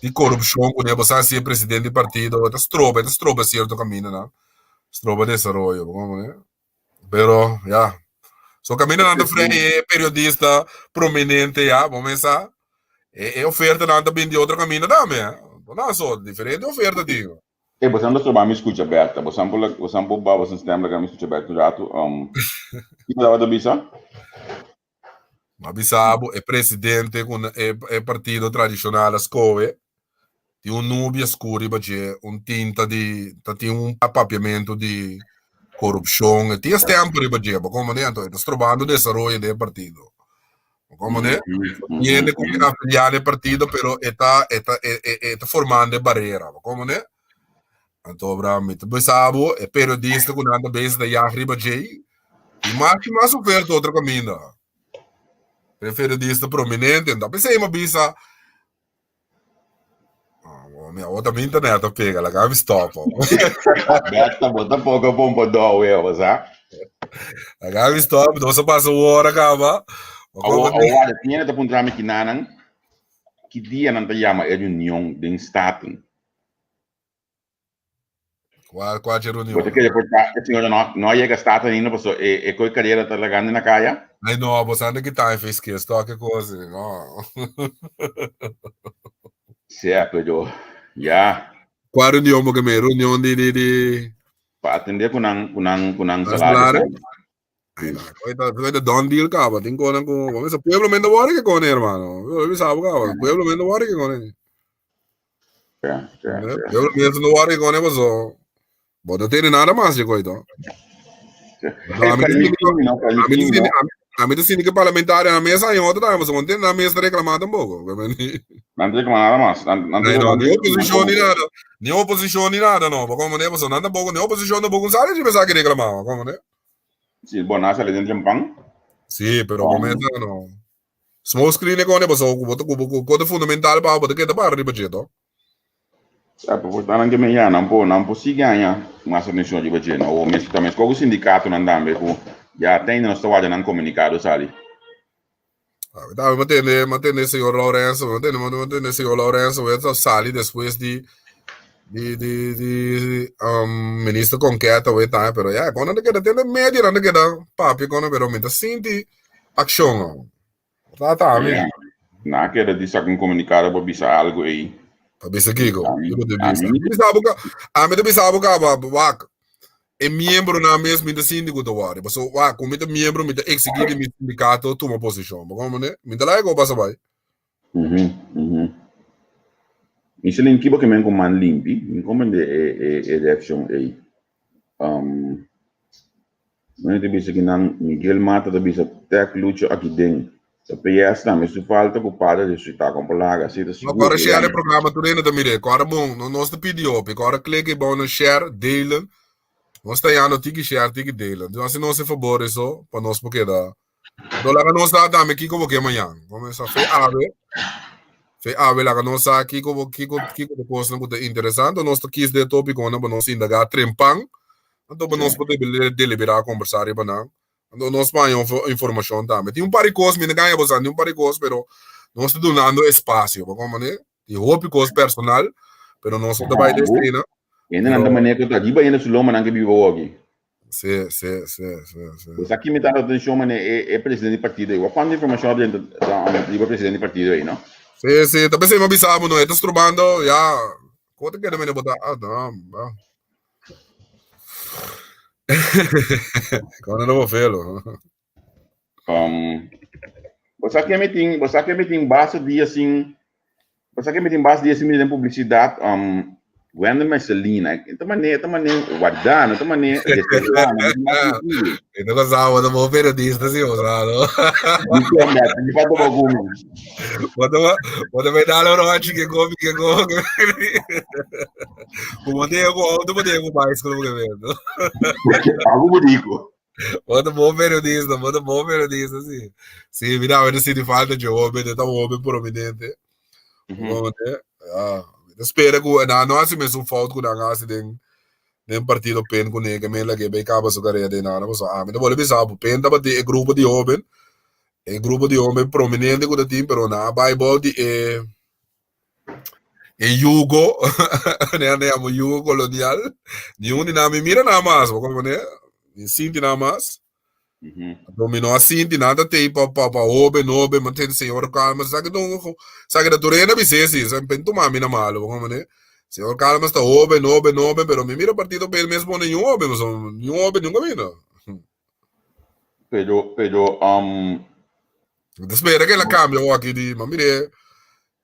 di corupcion ku ne bosa si e presidente di partido ta stroba, ta stroba cierto camino, Stroba desaroyo, como ne? Pero, ya. So caminda nan ta frei e periodista prominente ya, bo mesa. E, e oferta nan ta bin di otro caminda tambe, eh. No so, diferente oferta tin. Eh, bosan ta stroba mi scucha Berta. Bosan por, bosan por ba bosan stem laga mi scucha Berta un rato. Kiko tabata bisa? Ma bisa bo e presidente ku e e partido tradishonal a skohe tin un nubia skur riba dje, un tinta di ta tin un papiamentu di korupshon, e tin e stèmpel riba dje, bo komprende? Anto e ta strobando desaroyo den e partido, bo komprende? Hende ku ke afiliá na e partido pero e ta e ta e e ta formando e barera, bo komprende? Anto bra mi ta bisa bo e periodista ku nan ta bezig ta yag riba djei i mas i mas oferta otro kaminda. E periodista prominente anto p'esei mi a bisa mi awor ta mi internet a pega laga mi stop. Berta bo ta poko pompa dou wea bo sa. Laga mi stop nos a pasa un ora kaba. Awor awor wak tiene ta puntra mi kinanan ki dia nan ta yama e reunion den Staten. Cual, cual che reunión? Bo ta kere por ta, e señora no, no a yega Staten ainda, paso e, e koe carrera ta lagando na kaya. Ay no, bo sa kita en face kies, toque cosa, no. Sea, pero ya. Cual reunión bo ke me? Reunión di, di, di... Pa atende ku nan, ku nan, ku nan salario. Ay, no, ahorita, ahorita done deal kaba, tin konan ku, bo mesa pueblo menda worry ke kone, hermano. Bo sabe kaba, pueblo menda worry ke kone. Ja, ja, ja. Yo pienso no worry con eso. Bo no tiene nada más, yo coito. A mí te sinti que parlamentario na mesa y otro también, no tiene na mesa reclamar tampoco. No reclamar nada más. No, ni oposición ni nada. Ni oposición ni nada, no. Como ne, no tampoco, ni oposición tampoco sale si pensaba que reclamaba, como ne? Sí, bueno, sale dentro en pan. Sí, pero como no. Smoke screen e kone paso ku bo ta ku bo ku ta fundamental pa bo ta keda para riba dje to. Sa por por nan ke me ya nan por nan por sigui haña mas atencion riba dje no o mes ta mes ku sindikatonan tambe ku ya te ainda nos ta warda nan komunikado sali. Ah, ta mi tende mi tende señor Lorenzo mi tende mi tende señor Lorenzo we ta sali despues di di di di um, minister Conqueta we ta pero ya kono ta keda tende media nan ta keda papia kono pero mi ta sinti Akshon. Ta ta mi. Yeah. Na keda di saka un komunikado pa bisa algo ei. Pa bisa kiko? Kiko te bisa? Mi bisa bo ka, ami ta bisa bo ka ba wak. E miembro na mes mi ta sinti ku ta wòri. Paso wak, ku mi ta miembro mi ta eksigi di mi sindikato tuma posishon. Bo komprende? Mi ta laga ku pasa bai. Mhm, mhm. Michelin, kibo ke men ku man limpi? Mi komprende e e e reakshon ei. Um, Men ta bisa ki nan Miguel Mata ta bisa tek Lucho aki den. Ta PS tambe su falta ku Padre resucitá kon por laga así ta No, sigur kora ku share e e programa tur hende ta mir'é. Kora bon, no nos ta pidi hopi. Kora klik e bon na share, delen. Nos ta yando tiki share, tiki delen. Entonces hasi nos e fabor eso pa nos por keda. Entonces laga nos sa tambe kiko bo ke mañan. Komensá fe awe. Fe awe laga nos sa kiko bo kiko kiko ta kosnan ku ta interesante. Nos ta kis den topikonan pa nos indagá trempan. Anto pa nos por deliberá, kombersá riba nan. Anto nos por haña informashon tambe. Tin un par di kos, mi no gaña boso, tin un par di kos, pero nos ta dunando espasio, bo komprendé? Tin hopi kos personal, pero nos no ta bai den esei, no. Hendenan ta manera ku ta riba hende su lomanan ke biba awoki. Sí, sí, sí, sí, sí. Pues aki mi ta dando atenshon manera e presidente di partido ei. Wak kuantu informashon a drenta riba presidente di partido ei, no? Sí, sí, ta p'esei mi a bisa bo, no, e ta strobando, ya, komo ta keda mene bo ta, ah, no, no. Kono no velo. Um, bo sa ke mi tin, bo sa ke mi tin basta dia sin, bo sa ke mi tin basta dia sin mira den publisidat, um, Wendel Mercelina, e ta mane, e ta mane guardá, no ta mane reservá, no ta mane E no kasá, bo ta bo periodista si, bo sa, no? Di kon, Beto, di pa toba ku mi. Bo ta bo ta bai dal rochi ke go ke go. Ku bo te ku auto bo te ku bicycle bo ke vendo. Algo bo dico. Bo ta bo periodista, bo ta bo periodista si. Si, mira, a veces si falta je hombre, ta hombre prominente. Hombre, ah. Mi ta spera ku nan no hasi mesun fout ku nan a hasi den den partido pen ku nega men lag'é bai kaba su karera den nada pasobra ami ta bolbe bisa bo pen tabatin e grupo di hoben e grupo di hoben prominente ku ta tin pero nan a bai bou di e e yugo nan a yama yugo kolonial niun di nan mi mira nan mas bo komprende mi sinti nan mas. Anto mi no a sinti nan ta tei pa pa pa hoben hoben ma ten señor Calmes sa ke don sa ke ta tur hende a bis'é si sa pen tuma mi na malo bo komprende señor Calmes ta hoben hoben hoben pero mi mira partido pa el mes pone niun hoben pasobra niun hoben niun kaminda. Pero pero um. Mi ta spera ke el a kambia awor aki di ma mir'é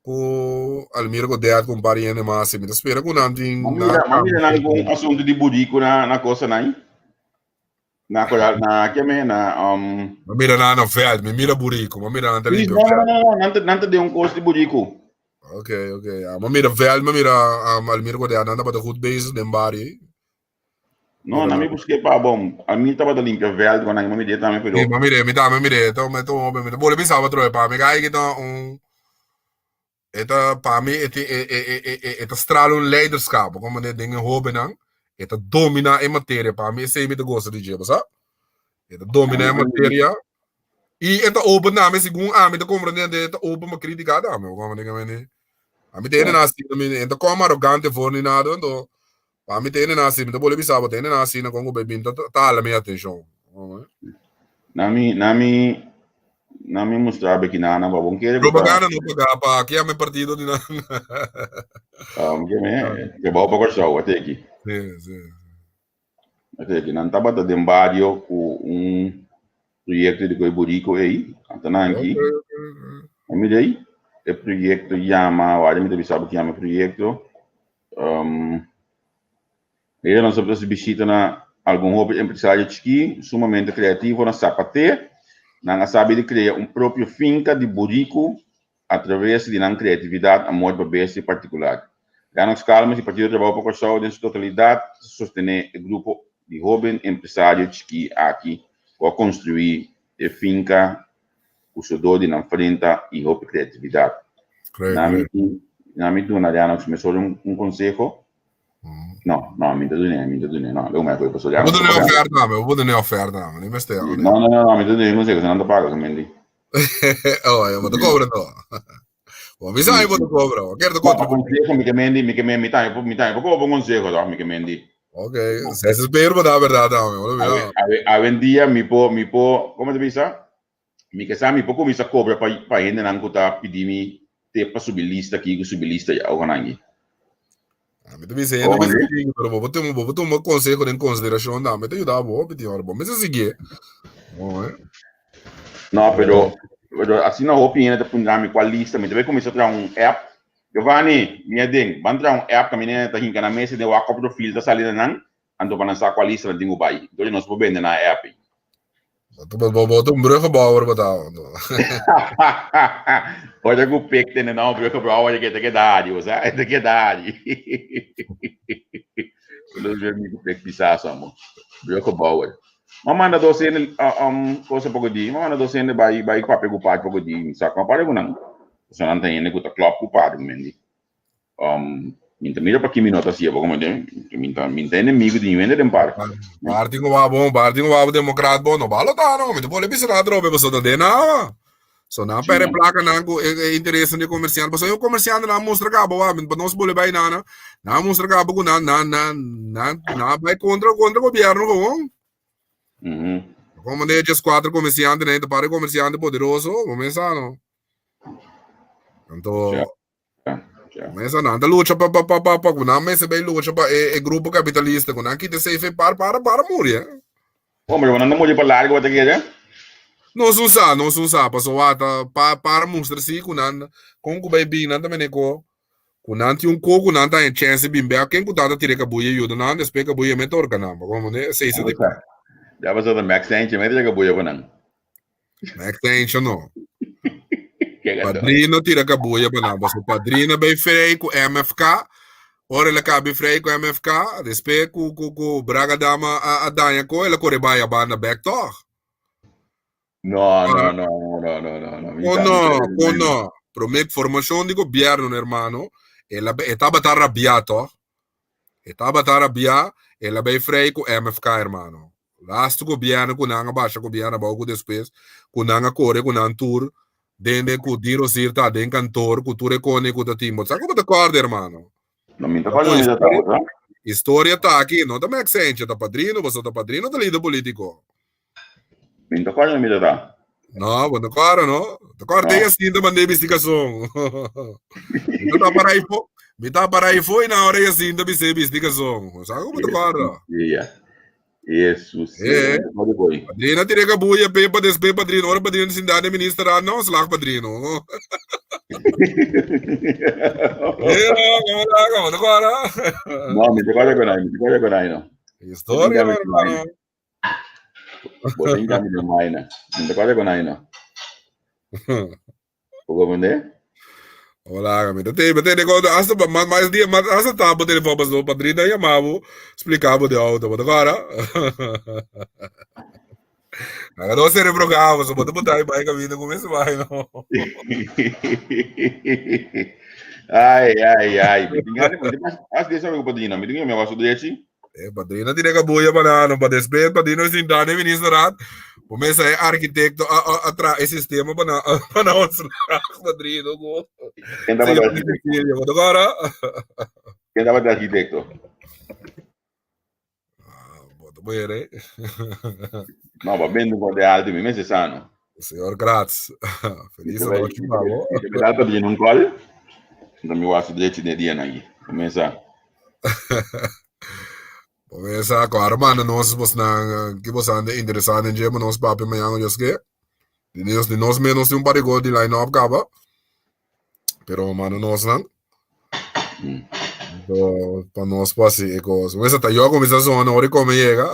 ku Almiro Godet ku un par di hende mas si mi ta spera ku nan tin Ma mira ma mira nan ku un asuntu di buriku na na kosanan. Na koral, na ke me, na um. Ma mira nan na veld, mi mira buriku, ma mira nan ta Sí, limpia no, no, veld. no, no, nan ta, nan ta den un kos di buriku. Ok, ok. Ja, ma mira veld, ma mira um, Almir Godea, nan tabata goed bezig den bario. ei. No, Mira nan mi nan. buske pa bom. A mi tabata limpia veld, ku nan ma mi tambe, Sí, pero ma mire, mi tambe mire, to me to mi ta bole bisa otro pa mi gai kita un E ta pa mi e tin e e e e e e ta strala un leiderschap, bo comprende, den e hobennan, e ta domina e materia, pa mi esei mi ta gosta di dje, bo sa? E ta domina e materia i e ta open tambe, segun ami ta comprende, e ta open pa critica tambe, bo comprende ke mi Ami ta hende nan asina, mi e ta come arrogante for ni nada, anto pa mi ta hende nan asina, mi ta bolbe bisa bo, ta hende nan asina kon ku bay bin ta ta hala mi atencion. Na mi, na mi, na mi mustra be kinana pa bon kere ku ta. Propaganda no paga pa ki ame partido di nan. Um, ke me, ke bou pa Kòrsou, ate aki. Sí, sí. Ate aki, nan tabata den bario ku un proyekto di koi buriko ei, ata nan aki. Okay, okay, okay. A mira ei, e proyekto yama, wari mi ta bisa bo ki yama e proyekto. Um, Hera nos a hasi bishita na algun hopi empresario chikí sumamente kreativo na Sapaté. Nan a sabi di krea un propio finka di buriku atraves di nan kreatividat, amor pa bestia partikular. Lennox Calmes di Partido Trabou pa Kòrsou den su totalidat ta sostené e grupo di hóben empresario chikí aki ku a konstruí e finka ku sodó di nan frenta i hopi kreatividat. Nami duna Lennox mesora un konseho. No, no, mi ta dune, mi ta dune, no. Lego me acuerdo, paso ya. Bo dune oferta, me, bo dune oferta, me, ni mester. No, no, no, no, mi ta dune consejo, se nan ta paga, mendi. Oh, bo ta cobra no. Bo mi sabe bo ta cobra, bo quier ta contra. No, consejo, mi ke mendi, mi ke mendi, mi ta, mi ta, mi cobra un consejo, toch, mi ke mendi. Ok, se es peor, bo da verdad, dame. Awe, awe, awe en dia, mi po, mi po, como te bisa? Mi ke sa mi por kuminsá kobra pa pa hendenan ku ta pidi mi tep pa subi lista aki ku subi lista ya oganan aki. Mi ta bisa hende mester sigui, pero bo por tuma bo por tuma konseho den konsiderashon tambe ta yuda bo hopi tin ora bo mester siguié. No, pero pero asina hopi hende ta puntra mi kual lista mi ta bai kuminsá traha un app. Giovanni, mi aden, ban traha un app kaminda hende ta hinka nan mes den wak kòp profil ta sali na nan, anto pa nan sa kual lista nan tin ku bai. Entonces nos por bende nan e app ei. Bo bo ta un bruggenbouwer bo ta. Ora ku pek tene nan un bruggenbouwer ke ta keda ari, bo sa, e ta keda ari. Los mi amigo pek bisa amo. Bruggenbouwer. Ma manda dos hende um cosa poko di, ma manda dos hende bai bai papia ku padre poko di, mi sa kon papia ku nan. Pasobra nan ta hende ku ta klòp ku padre, mendi. Um, mi ta mira pa ki mi no ta hacía, porque mi ta, mi ta enemigo di niun hende den par. Parti ku wa bon, parti ku wa democrat bon, no balo ta no, mi ta pone bisa na trobe, paso ta den awa. So nan pere plaka nan ku e, e interesse di comerciante, paso e comerciante nan mustra kaba wa, pa nos bole bai nana, nan mustra kaba ku nan nan nan nan nan bai kontra kontra gobierno gewoon. Como de just cuatro comerciante, nan ta pare comerciante poderoso, comienza no. Anto, Mesa nan ta lucha pa pa pa pa pa ku nan mester bay lucha pa e e grupo kapitalista ku nan kita esei par para para muri eh. Hombre, nan ta muri pa largo bo ta kere? Nos un sa, nos un sa, paso wata pa para mustra si ku nan kon ku bay bin nan ta mene ko ku nan tin un ko ku nan ta haña chance bin bek ken ku ta ta tira e kabuya yuda nan despues e kabuya me ta orka nan bo komprende esei sa di Ya paso ta Max Sanchez me tira kabuya pa nan. Max Sanchez no. Padrino tira kabuya pa nan. Paso padrino bay frei ku MFK. Ora el a kabi frei ku MFK, despues ku ku ku Braga Dama a, a daña ko, el a kore bai a banda bek tog. No, no, no, no, no, no, no. Ko no, ko no. Prome formashon di gobierno, hermano. El a e tabata rabiá tòg. E tabata rabiá, el a bai frei ku MFK hermano. Lastu gobièrnu ku nan a basha gobièrnu abou ku despues ku nan a kore ku nan tur den den ku Di Rosier ta den kantor ku tur e kone ku ta tin. Bo sa ku bo ta kòrda hermano? No, mi ta kòrda mi ta tabata. Historia ta aki, no ta Max Sanchez, ta padrino, pasobra ta padrino ta lider polítiko. Mi ta kòrda mi ta ta. No, bo no kòrda no. Ta kòrda den Jacinto mand'é bisti kason. Mi ta para ifo, mi ta para ifo i na ora Jacinto bis'é bisti kason. Bo sa ku bo ta kòrda? Yeah. Jesus. Eh. Padrino tira kabuya pe pa despe padrino. Ora padrino sinta den ministerraad no slag padrino. Eh, no, komo ta, komo ta kòrda? No, mi ta kòrda konai, mi ta kòrda konai no. Historia, hermano. Bo tin cambio de maina. No te acuerdas con ahí, no? Bo comprende? Hola, mi te me te con hasta mas mas dia mas hasta tabo telefon pasó padrino llamabo explicabo de auto, bo te acuerdas? Aga no ser programa, so bo te botar vai caminho com esse vai, no. Ai, ai, ai. Mi tin gana, mi tin as de sabe padrino, mi tin mi waso drechi. E padrino tiene kabuya banano, pa despues padrino sinta den ministerraad, bo mesa e arquitecto a a a traha e sistema pa nan pa nan ontslag padrino go. Ken tabata arquitecto? Bo ta kòrda? Ken tabata arquitecto? Ah, bo ta muere. No, ba bende por de alto, mi mester sano. Señor Gratz, feliz nochi pa bo. Mi ta padrino un call, enton mi wak su drechi den dia nan aki. Kumesa. Kumesa ku ahora manda nos bosnan ki bosan ta interesá den dje pa nos papia mañana Dios ke. Di nos di nos mes nos tin un par di gol di line up kaba. Pero manda nos nan. Anto pa nos por hasi e kos. Mesa ta yo kuminsá zona ora i kome yega.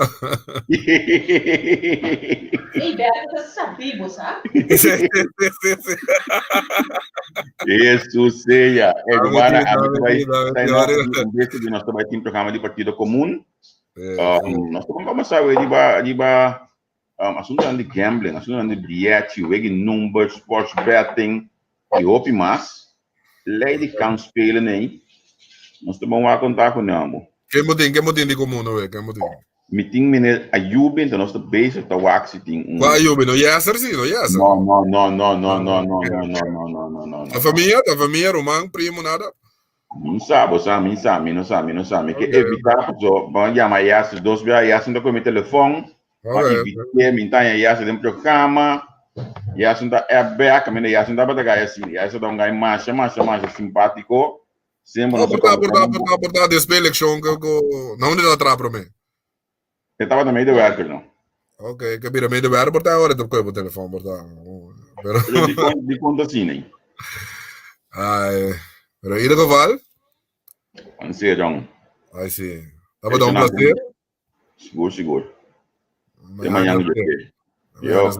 Ey, Berto ta sabí bo sa. Sí, sí, sí, sí. Jesus sea. Ey, Dame Giovanna, tin, a mi dame ta bai tin, dame ta tin. no Ora. un bes di nos ta bai tin programa di Partido Komun. Sí, sí. Nos ta komensá we riba riba asuntonan di gambling, asuntonan di bièchi, wega number, sports betting i hopi mas. Lei di kansspelen ei, nos ta bon wak konta ku nan bo. Ken bo tin? Ken bo tin di komun awe? Ken bo tin? Mi tin meneer Ayubi, enton nos ta bezig ta wak si tin un. Kua Ayubi? No Yasser si? No Yasser? No, no, no, no, no, no, no, no, no, no, no, no, no, Ta famia? Ta famia, ruman, primo, nada? Mi sa, bo sa, mi sa, mi no sa, mi no sa. Mi ke evitá paso bo a yama Yasser dos bia, Yasser no ta kohe mi telefòn. Pa evit'é, mi ta haña Yasser den programa, Yasser ta app bèk, kaminda Yasser no tabata gai asina. Yasser ta un gai masha, masha, masha simpátiko. Semper No, nos ta por ta, por kombersá ta, por ta, por ta despues elekshon ku, ku, na unda ta traha promé? E tabata medewerker no. Ok, ke bira medewerker por ta ahora e ta kohe bo telefòn por ta. Pero Pero dikon, dikon ta asina? Ai, pero in ieder geval. Anse, John. Ai si. Tabata un placer. Sigur, sigur. Te mañana, Dios quiere. Yo.